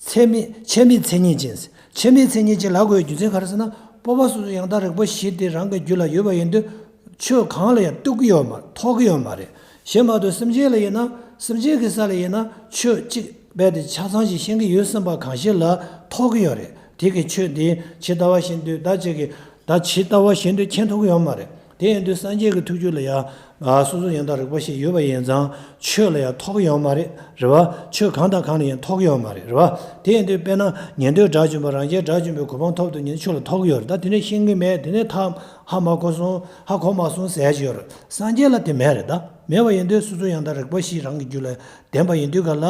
ཚད་མེད་ཆད་མེད་མཚན་ཉིད་ཅན། ཆད་མེད་མཚན་ཉིད་ཅན་ལབ་དགོས་རྒྱུ་མཚན་ག་རེ་ཟེར་ན། སྤོབས་པ་སོ་སོ་ཡང་དག་རིག་པ་བཞི་དེ་རང་གི་རྒྱུད་ལ་ཡོད་པ་ཡིན་དུས། ཆོས་གང་ལ་ཡང་གཏུག་གི་ཡོད་མ་རེད། ཐོགས་ཀྱི་ཡོད་མ་རེད། གཞན་མ་གཏོགས་སེམས་ཅན་ལ་ཡིན་ན། སེམས་ཅན་གྱི་ས་ལ་ཡིན་ན་ཆོས་གཅིག་རྦད་དེ་ཆ་ཚང་ཞིག་ཤེས་ཀྱི་ཡོད་བསམ་པ་གང་ཞིག་ལ་ཐོགས་ཀྱི་ཡོད་རེད། དེ་གི་ཆོས་དེ་ཇི་ལྟ་བ་བཞིན་དུ་ད་ཅིག་གི་ད་ཇི་ལྟ་བ་བཞིན་དུ་མཁྱེན་ཐུབ་ཀྱི་ཡོད་མ་རེད། དེ་ཡིན་དུས་སངས་རྒྱས་ཀྱི་ཐུགས་རྒྱུད་ལ་ཡང་། ཨ། སོ་སོ་ཡང་དག་རིག་པ་ཞིག་ཡོད་པ་ཡིན་ཙང་ཆོས་ལ་ཡང་ཐོགས་ཀྱི་ཡོད་མ་རེད། རེད་བ། ཆོས་གང་དང་གང་ལ་ཡང་ཐོགས་ཀྱི་ཡོད་མ་རེད། རེད་བ། དེ་ཡིན་དུས་དཔེར་ན་ཉན་ཐོས་དགྲ་བཅོམ་པ་རང་རྒྱལ་དགྲ་བཅོམ་པའི་གོ་འཕང་ཐོབ་ཏུ་ཉན་ཆོས་ལ་ཐོགས་ཀྱི་ཡོད་རེད། ད་དེ་འདྲ་ཤེས་ཀྱི་མེད། དེ་ནས་ཐག་ཧ་མ་གོ་སོང་། ཧ་གོ་མ་སོང་ཟེར་ཡ་ཅིག་ཡོད་རེད། སངས་རྒྱས་ལ་དེ་མེད་རེད། ད་མེད་པ་ཡིན་དུས་སོ་སོ་ཡང་དག་རིག་པ་ཞིག་རང་གི་རྒྱུད་ལ་ལྡན་པ་ཡིན་དུས་ག་ལ།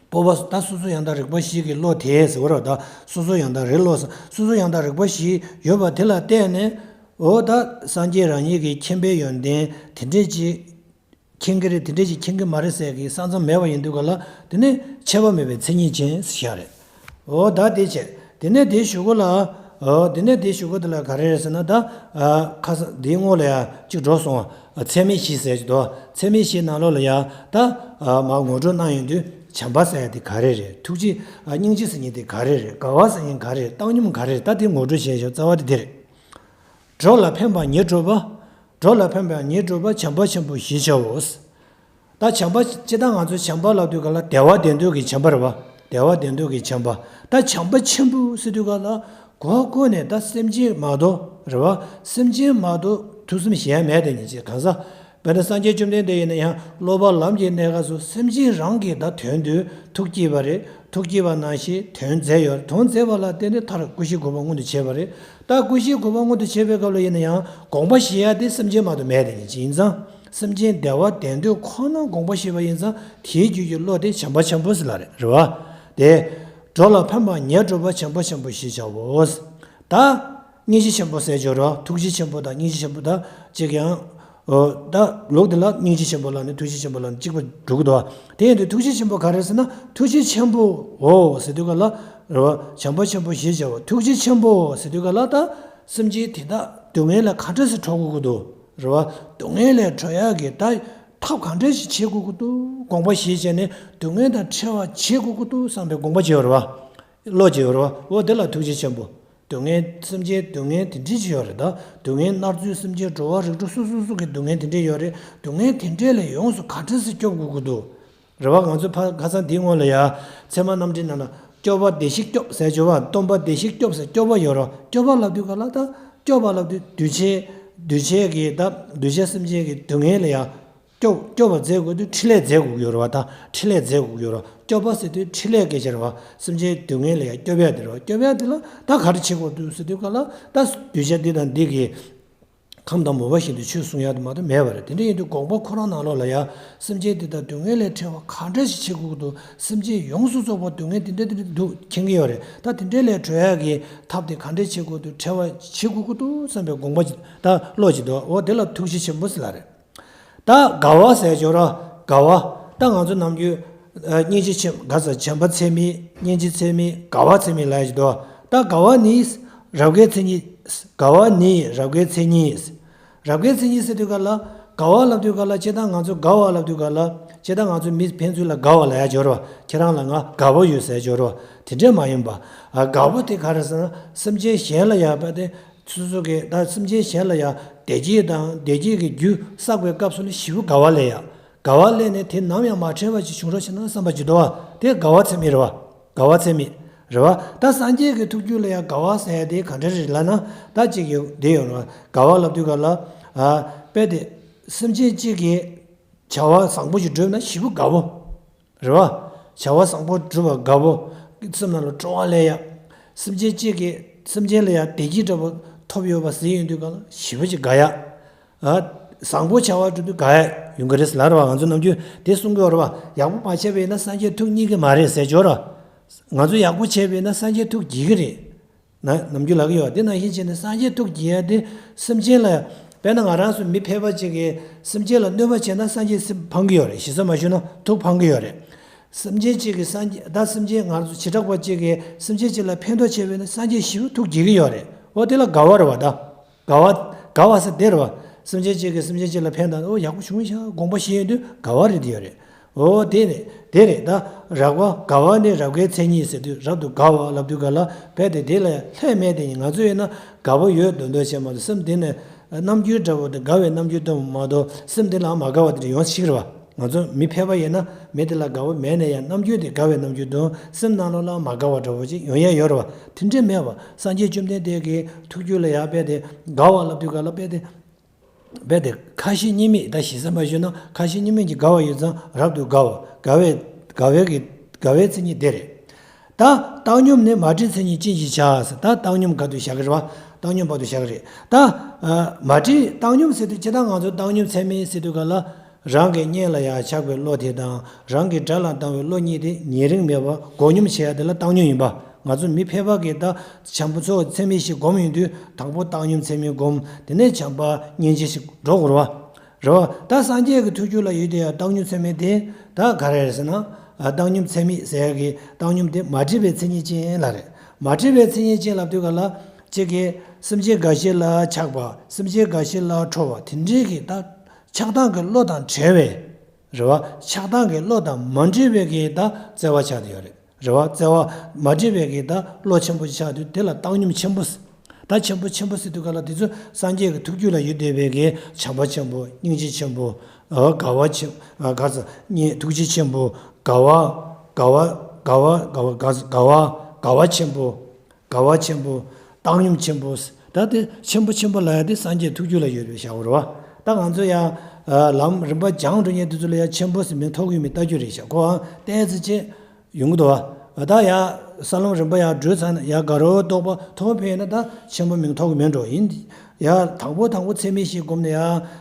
སྤོབས་པ་ད་སོ་སོ་ཡང་དག་རིག་པ་ཞིག་གི་བློ་དེ་ཟེར་བ་རེད། ད་སོ་སོ་ཡང་དག་རིག་བློ་ཟེར། སོ་སོ་ཡང་དག་རིག་པ་ཞིག་ཡོད་པ་དེ་ལ་བརྟེན་ནས། འོ་ད་སངས་རྒྱས་རང་ཉིད་ཀྱི་མཁྱེན་པའི་ཡོན་ཏན་དེ་འདྲས་ཅིག་མཁྱེན་གྱི་རེད། དེ་འདྲས་ཅིག་མཁྱེན་གྱི་མ་རེད་ཟེར་གྱི་ས་མཚམས་མེད་པ་ཡིན་དུས་ག་ལ། དེ་ནི་ཆད་པ་མེད་པའི་མཚན་ཉིད་ཅན་ཟེར་ཡ་རེད། འོ་ད་དེ་བྱས། དེ་ནས་དེའི་གཞུག་གུ་ལ། འོ་དེ་ནས་དེའི་གཞུག་གུ་དེ་ལ་ག་རེ་རེད་ཟེར་ན། ད་ཨ་ཁ་སང་དེའི་སྔོན་ལ་ཡང་གཅིག་འགྲོ་སོང་བ། ཚད་མེད་བཞི་ཟེར་གྱི་འདུག་ཚད་མེད་བཞིའི་ནང་ལོགས་ལ་ཡང་ད་ཨ་མར་ངོ་སྤྲོད་གནང་ཡོང་དུས། བྱམས་པ་ཟེར་ཡ་དེ་ག་རེ་རེད། ཐུགས་རྗེ། ཨ་སྙིང་རྗེ་ཟེར་མཁན་དེ་ག་རེ་རེད། དགའ་བ་ཟེར་མཁན་ག་རེ་རེད། བཏང་སྙོམས་ག་རེ་རེད། ད་དེ་ངོ་སྤྲོད་བྱས་ཤོག་རྩ་བ་དེ་དེ་རེད། འགྲོ་ལ་ཕན་པ་ཉིད་སྒྲུབ་པ། འགྲོ་ལ་ཕན་པ་ཉིད་སྒྲུབ་པ། བྱམས་པ་ཆེན་པོ་ཞེས་བྱའོ། ད་བྱམས་པ་སྤྱིར་བཏང་ང་ཚོ་བྱམས་པ་ལབ་དུས་ག་ལ་བདེ་བ་བདེ་འདོད་ཀྱི་བྱམས་པ་རེད་བ། བདེ་བ་བདེ་འདོད་ཀྱི་བྱམས་པ། ད་བྱམས་པ་ཆེན་པོ་ཟེར་དུས་ག་ལ་གོ་བ་བཀོད་ནས་ད་སེམས་ཅན་མ་གཏོགས་རེད་བ། སེམས་ཅན་མ་གཏོགས་ཐུགས་སེམས་གཞན་མེད་དེ་ཉིད་ཅེས་གང་ཟག་དཔེར་ན་སངས་རྒྱས་བཅོམ་ལྡན་འདས་ཡིན་ན་ཡང་སློབ་པ་ལམ་གྱི་གནས་སྐབས་སུ་སེམས་ཅན་རང་གི་ད་དོན་དུ་ཐུགས་བསྐྱེད་པ་རེད། ཐུགས་བསྐྱེད་པ་ནང་བཞིན་དོན་མཛད་ཡོད། དོན་མཛད་པ་ལ་བརྟེན་ཏེ་མཐར་ཀུན་ཤེས་གོ་འཕང་མངོན་དུ་བྱས་པ་རེད། ད་ཀུན་ཤེས་གོ་འཕང་མངོན་དུ་བྱས་པའི་སྐབས་ལ་ཡིན་ན་ཡང་དགོངས་པ་བཞེས་ཡ་དེ་སེམས་ཅན་མ་གཏོགས་མེད་དེ་ཉིད་ཅེས་ཡིན་ཙང་། སེམས་ཅན་བདེ་བ་བདེ་འདོད་ཁོ་ན་དགོངས་པ་བཞེས་པ་ཡིན་ཙང་དེའི་རྒྱུད་ཀྱི་བློ་དེ་བྱམས་པ་ཆེན་པོ་ཟེར་ལ་རེད་རེད་བ། དེ། འགྲོ་ལ་ཕན་པ་ཉེར་བསྒྲུབ་པ་བྱམས་པ་ཆེན་པོ་ཞེས་བྱའོ། ད། སྙིང་རྗེ་ཆེན་པོ་ཟེར་སྦྱོར་བ་ཐུགས་རྗེ་ཆེན་པོ་དང་སྙིང་རྗེ་ཆེན་པོ་དང་གཅིག་ཡང་། འོ། ད་ལུགས་འདི་ལ་སྙིང་རྗེ་ཆེན་པོ་ལ་ནི་ཐུགས་རྗེ་ཆེན་པོ་ལ་ནི་གཅིག་པ་འགྲུབ་ཀྱི་འདུག་དེ་ཡིན་དུས་ཐུགས་རྗེ་ཆེན་པོ་ག་རེ་ཟེར་ན་ཐུགས་རྗེ་ཆེན་པོའོ་ཟེར་དུས་ག་ལ། རེད་བ། བྱམས་པ་ཆེན་པོ་ཞེས་བྱ་བ་ཐུགས་རྗེ་ཆེན་པོ་ཟེར་དུས་ག་ལ་ད། སེམས་ཅན་དེ་དག་སྡུག་བསྔལ་ལས་ག་འདྲ་སེ་གྲོལ་དགོས་ཀྱི་འདུག་རེད་བ། སྡུག་བསྔལ་ལས་གྲོལ་ཡག་གི་ད། ཐབས་ག་འདྲ་ཞིག་བྱེད་དགོས་ཀྱི་འདུག་དགོངས་པ་བཞེས་བྱས་ནས་སྡུག་བསྔལ་དང་བྲལ་བ་བྱེད་དགོས་ཀྱི་འདུག་བསམ་པའི་དགོངས་པ་བྱེད་པ་རེད་བ། བློ་བྱེད་པ་རེད་བ། འོ་དེ་ལ་ཐུགས་རྗེ་ཆེན་པོ། སྡུག་བསྔལ་སེམས་ཅན་སྡུག་བསྔལ་དེ་འདྲ་ཅིག་ཡོད་རེད་ད། སྡུག་བསྔལ་མནར་གཅོད་སེམས་ཅན་འགྲོ་བ་རིགས་དྲུག་སོ་སོ་སོ་གི་སྡུག་བསྔལ་དེ་འདྲ་ཡོད་རེད། སྡུག་བསྔལ་དེ་འདྲ་ལས་ཡོངས་སུ་ག་འདྲ་སེ་སྐྱོབ་དགོས་ཀྱི་འདུག་རེད་བ། ང་ཚོ་ཕ་ཁ་སང་འདིའི་སྔོན་ལ་ཡ། ཚད་མ་རྣམ་འགྲེལ་ནང་ལ་སྐྱོབ་པ་བདེ་གཤེགས་སྐྱོབ་ཟེར་སྦྱོར་བ་སྟོན་པ་བདེ་གཤེགས་སྐྱོབ་ཟེར་སྐྱོབ་པ་ཡོད་རེད། སྐྱོབ་པ་ལབ་དུས་ག་ལ་ད། སྐྱོབ་པ་ལབ་དུས་འདུས་བྱས། འདུས་བྱས་ཀྱི་ད་འདུས་བྱས་སེམས་ཅན་གྱི་སྡུག་བསྔལ་ལ་ཡ། སྐྱོབ་སྐྱོབ་པ་མཛད་དགོས་དུས་ཕྲིན་ལས་མཛད་དགོས་ཀྱི་ཡོད་རེད་བ། ད་ཕྲིན་ལས་མཛད་དགོས་ཀྱི་ཡོད་རེད་བ། སྐྱོབ་པ་ཟེར་དུས་ཕྲིན་ལས་སྐད་ཆ་རེད་བ། སེམས་ཅན་སྡུག་བསྔལ་ལ་ཡ་སྐྱོབ་ཡ་དེ་རེད་བ། སྐྱོབ་ཡ་དེ་ལ་ད་ག་རེ་བྱེད་དགོས་འདུག་ཟེར་དུས་ག་ལ་ད་འདུས་བྱས་འདི་དང་འདི་གི་ཁམས་དང་མོས་པ་བཞིན་དུ་ཆོས་གསུང་ཡ་དེ་མ་གཏོགས་མེད་པ་རེད། དེ་འདྲ་ཡིན་དུས་དགོངས་པ་ཁོ་རང་ནང་ལོགས་ལ་ཡ། སེམས་ཅན་འདི་དག་སྡུག་བསྔལ་ལས་བྲལ་བ་ག་འདྲ་ཞིག་བྱེད་དགོས་ཀྱི་འདུག་སེམས་ཅན་ཡོངས་སུ་རྫོགས་པ་སྡུག་བསྔལ་འདི་འདྲ་འདི་འདྲ་འདུག་མཁྱེན་གྱི་ཡོད་རེད། ད་དེ་འདྲ་ལས་གྲོལ་ཡ་གི་ཐབས་དེ་ག་འདྲ་བྱེད་དགོས་འདུག་བྲལ་བ་བྱེད་དགོས་ཀྱི་འདུག་བསམ་པའི་དགོངས་པ་ཅིག་ད་བློ་ཅིག་འདུག་འོ་དེ་ལ་ཐུགས་རྗེ་ཆེན་པོ་ཟེར་ལ་རེད། ད་དགའ་བ་ཟེར་སྦྱོར་བ་དགའ་བ། ད་ང་ཚོ་ནམ་རྒྱུན་སྙིང་རྗེ་ཆེན་ག་ས་བྱམས་པ་ཚད་མེད་སྙིང་རྗེ་ཚད་མེད་དགའ་བ་ཚད་མེད་ལབ་ཡ་ཅིག་འདུག་ད་དགའ་བ་ནི་རབ་དགའི་མཚན་ཉིད། དགའ་བ་ནི་རབ་དགའི་མཚན་ཉིད། རབ་དགའི་མཚན་ཉིད་ཟེར་དུས་ག་ལ། དགའ་བ་ལབ་དུས་ག་ལ་སྤྱིར་བཏང་ང་ཚོ་དགའ་བ་ལབ་དུས་ག་ལ། སྤྱིར་བཏང་ང་ཚོ་མི་ཕན་ཚུན་ལ་དགའ་བ་ལབ་ཡ་སྦྱོར་བ། ཁྱེད་རང་ལ་ང་དགའ་པོ་ཡོད་ཟེར་སྦྱོར་བ། དེ་འདྲས་མ་ཡིན་པ། ཨ་དགའ་པོ་དེ་ག་རེ་ཟེར་ན་སེམས་ཅན་གཞན་ལ་ཡ་བ་དེ། སོ་སོ་གི་ད་སེམས་ཅན་གཞན་ལ་ཡང་བདེ་སྐྱིད་དང་བདེ་སྐྱིད་ཀྱི་རྒྱུ་བསགས་པའི་སྐབས་སུ་ནི་ཞེ་པོ་དགའ་བ་སླེབས་ཡ། དགའ་བ་སླེབས་ནས་དེ་ནམ་ཡང་མ་བྲལ་བ་ཞིག་བྱུང་རོགས་བྱེད་ན་བསམ་པ་ཅིག་འདུག་བ། དེ་དགའ་བ་ཚད་མེད་རེད་བ། དགའ་བ་ཚད་མེད་རེད་བ། ད་སངས་རྒྱས་ཀྱི་ཐུགས་རྒྱུད་ལ་ཡང་དགའ་བ་ཟེར་ཡ་དེ་ག་འདྲ་རེད་ལབ་ན་ད་ཅིག་ཡོད་དེ་ཡོད་རེད་བ། དགའ་བ་ལབ་དུས་ག་ལ། ཨ་དཔེ་དེ། སེམས་ཅན་གཅིག་གིས་བྱ་བ་བཟང་པོ་ཞིག་བསྒྲུབས་ན་ཞེ་པོ་དགའ་བོ། རེད་བ། བྱ་བ་བཟང་པོ་བསྒྲུབ་པ་དགའ་བོ། སེམས་ནང་ལ་སྤྲོ་བ་སླེབས་ཡ། སེམས་ཅན་གཅིག་གིས་སེམས་ཅན་ལ་ཡང་བདེ་སྐྱིད་འདྲ་པོ་ཐོབ་ཡོད་པ་གཟིགས་ཡོང་དུས་ག་ལ་ཞེ་པོ་ཅིག་དགའ་ཡ། ཨ། བཟང་པོ་བྱ་བ་བསྒྲུབ་དུས་དགའ་ཡ་ཡོང་གི་རེད་ཟེར་ལབ་རེད་བ། ང་ཚོ་ནམ་རྒྱུན་དེ་གསུང་གི་ཡོད་རེད་བ། ཡག་པོ་མ་བྱས་པ་ཡིན་ན་སངས་རྒྱས་ཐུགས་མཉེས་ཀྱི་མ་རེད་ཟེར་སྦྱོར་བ། ང་ཚོ་ཡག་པོ་བྱས་པ་ཡིན་ན་སངས་རྒྱས་ཐུགས་དགྱེས་ཀྱི་རེད། ན་ནམ་རྒྱུན་ལབ་ཀྱི་ཡོད། དེ་ནང་བཞིན་བྱས་ནས་སངས་རྒྱས་ཐུགས་དགྱེས་ཡ་དེ་སེམས་ཅན་ལ། དཔེར་ན་ང་རང་ཚོ་མི་ཕལ་པ་ཅིག་གིས་སེམས་ཅན་ལ་གནོད་པ་བྱས་ན་སངས་རྒྱས་སེམས་ཕངས་ཀྱི་ཡོད་རེད། ཞེ་ས་མ་ཞུས་ན་ཐུགས་ཕངས་ཀྱི་ཡོད་རེད། སེམས་ཅན་གཅིག་གིས་སངས་རྒྱས་ད་སེམས་ཅན་ང་ཚོ་བྱེ་བྲག་པ་གཅིག་གིས་སེམས་ཅན་གཅིག་ལ་ཕན་ཐོགས་བྱས་པས་ན་སངས་རྒྱས་ཞེ་པོ་ཐུགས་དགྱེས་ཀྱི་ཡོད་རེད། འོ་དེ་ལ་དགའ་བ་རེད་བ་ད། དགའ་བ། དགའ་བ་ཟེར་དེ་རེད་བ། སེམས་ཅན་གཅིག་གིས་སེམས་ཅན་གཅིག་ལ་ཕན་དང་འོ་ཡག་པོ་བྱུང་ཤག་དགོངས་པ་བཞེས་ཡོང་དུས་དགའ་བ་རེད་དེ་ཡོད་རེད། འོ་དེ་རེད་དེ་རེད་ད། རབ་དགའ་དགའ་བ་ནི་རབ་དགའི་མཚན་ཉིད་ཟེར་དུས་རབ་ཏུ་དགའ་བ་ལབ་དུས་ག་ལ་རྦད་དེ་དེ་ལ་ལྷད་མེད་དེ་ཡིན། ང་ཚོ་ཡིན་ན་དགའ་པོ་ཡོད་མདོག་མདོག་བྱས་མ་གཏོགས་སེམས་དེ་ནས་རྣམ་འགྱུར་འདྲ་པོ་དེ་དགའ་བའི་རྣམ་འགྱུར་སྟོན་པ་མ་གཏོགས་སེམས་དེ་ལའང་མ་དགའ་བ་དེ་འདྲ་ཡོང་སྲིད་ཀྱི་རེད་བ། ང་ཚོ་མི་ཕལ་པ་ཡིན་ན་མི་དེ་ལ་དགའ་པོ་མེད་ན་ཡང་རྣམ་འགྱུར་དེ་དགའ་བའི་རྣམ་འགྱུར་འདུག་སེམས་ནང་ལོགས་ལའང་མ་དགའ་བ་འདྲ་པོ་ཅིག་ཡོང་ཡ་ཡོད་རེད་བ། དེ་འདྲ་མེད་བ། སངས་རྒྱས་བཅོམ་ལྡན་འདས་ཀྱི་ཐུགས་རྒྱུད་ལ་ཡང་རྦད་དེ་དགའ་བ་ལབ་དུས་ག་ལ་རྦད་དེ། རྦད་དེ་ཁ་ཞེ་གཉིས་མེད་ད་ཞེ་ས་མ་ཞུས་ན་ཁ་ཞེ་གཉིས་མེད་ཀྱི་དགའ་བ་ཡོད་ཙང་རབ་ཏུ་དགའ་བ། དགའ་བའི་དགའ་བའི་གི་དགའ་བའི་མཚན་ཉིད་དེ་རེད། ད་བཏང་སྙོམས་ནི་མ་བྲིས་མཚན་ཉིད་ཅན་ཞེས་བྱ་ཟེར། ད་བཏང་སྙོམས་ག་དུ་བཞག་གི་རེད་བ། བཏང་སྙོམས་བར་དུ་བཞག་གི་རེད་ད། མ་བྲིས་བཏང་སྙོམས་ཟེར་དུས་ཇི་ལྟར་ང་ཚོ་བཏང་སྙོམས་ཚད་མེད་ཟེར་དུས་ག་ལ། རང་གི་གཉེན་ལ་ཡང་ཆགས་པའི་བློ་དེ་དང་རང་གི་དགྲ་ལ་སྡང་བའི་བློ་གཉིས་དེ་ཉེ་རིང་མེད་པར་མགོ་སྙོམས་བྱེད་ཡ་དེ་ལ་བཏང་སྙོམས་ཡིན་པ། ང་ཚོ་མི་ཕལ་པ་གིས་ད་བྱམས་པ་ཚོ་ཚད་མེད་ཞིག་སྒོམ་ཡོང་དུས་དང་པོ་བཏང་སྙོམས་ཚད་མེད་སྒོམ། དེ་ནས་བྱམས་པ་སྙིང་རྗེ་ཞིག་འགྲོ་དགོས་རེད་བ། རེད་བ། ད་སངས་རྒྱས་ཀྱི་ཐུགས་རྒྱུད་ལ་ཡོད་དེ་ཡང་བཏང་སྙོམས་ཚད་མེད་དེ་ད་ག་རེ་རེད་ཟེར་ན། བཏང་སྙོམས་ཚད་མེད་ཟེར་ཡ་གི་བཏང་སྙོམས་དེ་མ་བྲིས་པའི་མཚན་ཉིད་ཅན་ལ་རེད། མ་བྲིས་པའི་མཚན་ཉིད་ཅན་ལབ་དུས་ག་ལ་གཅིག་གིས་སེམས་ཅན་འགའ་ཞིག་ལ་ཆགས་པ་སེམས་ཅན་འགའ་ཞིག་ལ་ཁྲོ་བ་དེ་འདྲའི་གི་ད་ཆགས་སྡང་གི་བློ་དང་བྲལ་བའི། རེད་བ། ཆགས་སྡང་གི་བློ་དང་མ་འདྲེས་པའི་གི་ད་བརྩེ་བ་ཆགས་བསྡད་ཡོད་རེད། རེད་བ། བརྩེ་བ་མ་འདྲེས་པའི་གི་ད་བློ་ཆེན་པོ་ཆགས་དུས་དེ་ལ་བཏང་སྙོམས་ཆེན་པོ་ཟེར། ད་ཆེན་པོ་ཆེན་པོ་ཟེར་དུས་ག་ལ་དེ་ཚོ་སངས་རྒྱས་ཀྱི་ཐུགས་རྒྱུད་ལ་ཡོད་བསྡད་པའི་གི་བྱམས་པ་ཆེན་པོ། སྙིང་རྗེ་ཆེན་པོ། ཨ་དགའ་བ་ཆེན། ཨ་ག་ཚ་ནི་ཐུགས་རྗེ་ཆེན་པོ། དགའ་བ། དགའ་བ། དགའ་བ། དགའ་བ། དགའ་བ། དགའ་བ་ཆེན་པོ། དགའ་བ་ཆེན་པོ། བཏང་སྙོམས་ཆེན་པོ། ད་དེ་ཆེན་པོ་ཆེན་པོ་ལབ་ཡ་དེ་སངས་རྒྱས་ཐུགས་རྒྱུད་ལ་ཡོད་པའི་བྱ་བ་རེད་བ། ད་ང་ཚོ་ཡང་ལམ་རིམ་པ་སྦྱངས་འགྲོ་མཁན་དེ་ཚོ་ལ་ཡང་ཆེན་པོ་ཟེར་མིང་ཐོགས་ཡོད་མེད་ལྟ་རྒྱུ་རེད་ཤག་ཁོའང་ཏོག་ཙམ་ཅིག་ཡོང་གི་འདུག་བ། ད་ཡ་ས་ལམ་རིམ་པ་ཡར་བགྲོད་ཚར་ན། ཡ་དགའ་རབ་རྟོགས་པ་ཐོབ་ཕེབས་ན་ད་ཆེན་པོ་མིང་ཐོགས་གི་མེད་འགྲོ། ཡིན། ཡ་དང་པོ་དང་པོ་ཚད་མེད་བཞི་བསྒོམས་ནས་ཡ་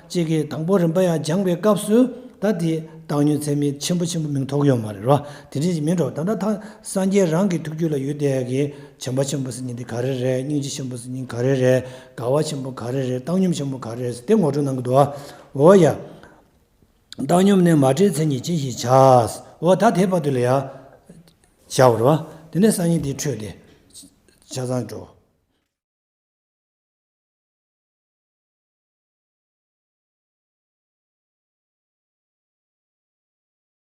གཅིག་གི་དང་པོ་རིམ་པ་ཡར་སྦྱངས་པའི་སྐབས་སུ་ད་དེ་བཏང་སྙོམས་ཚད་མེད་ཆེན་པོ་ཆེན་པོ་མིང་ཐོགས་ཡོད་མ་རེད་རོ། དེ་འདྲ་ཞིག་མིན་འགྲོ། ད་ལྟ་ད་སངས་རྒྱས་རང་གི་ཐུགས་རྒྱུད་ལ་ཡོད་བསྡད་ཡ་གི་བྱམས་པ་ཆེན་པོ་ཟེར་མཁན་དེ་ག་རེ་རེད། སྙིང་རྗེ་ཆེན་པོ་ཟེར་མཁན་ག་རེ་རེད། དགའ་བ་ཆེན་པོ་ག་རེ་རེད། བཏང་སྙོམས་ཆེན་པོ་ག་རེ་རེད་ཟེར་དེ་ངོ་སྤྲོད་གནང་གི་འདུག་བ། འོ་ཡ། བཏང་སྙོམས་ནི་མ་བྲལ་མཚན་ཉིད་ཅན་ཞེས་བྱ། འོ་ད་དེ་བར་དུ་ལ་ཡ་བྱའོ་རོ། དེ་ནས་སང་ཉིན་དེ་འཕྲོས་ཏེ་ཆ་ཚང་འགྲོ།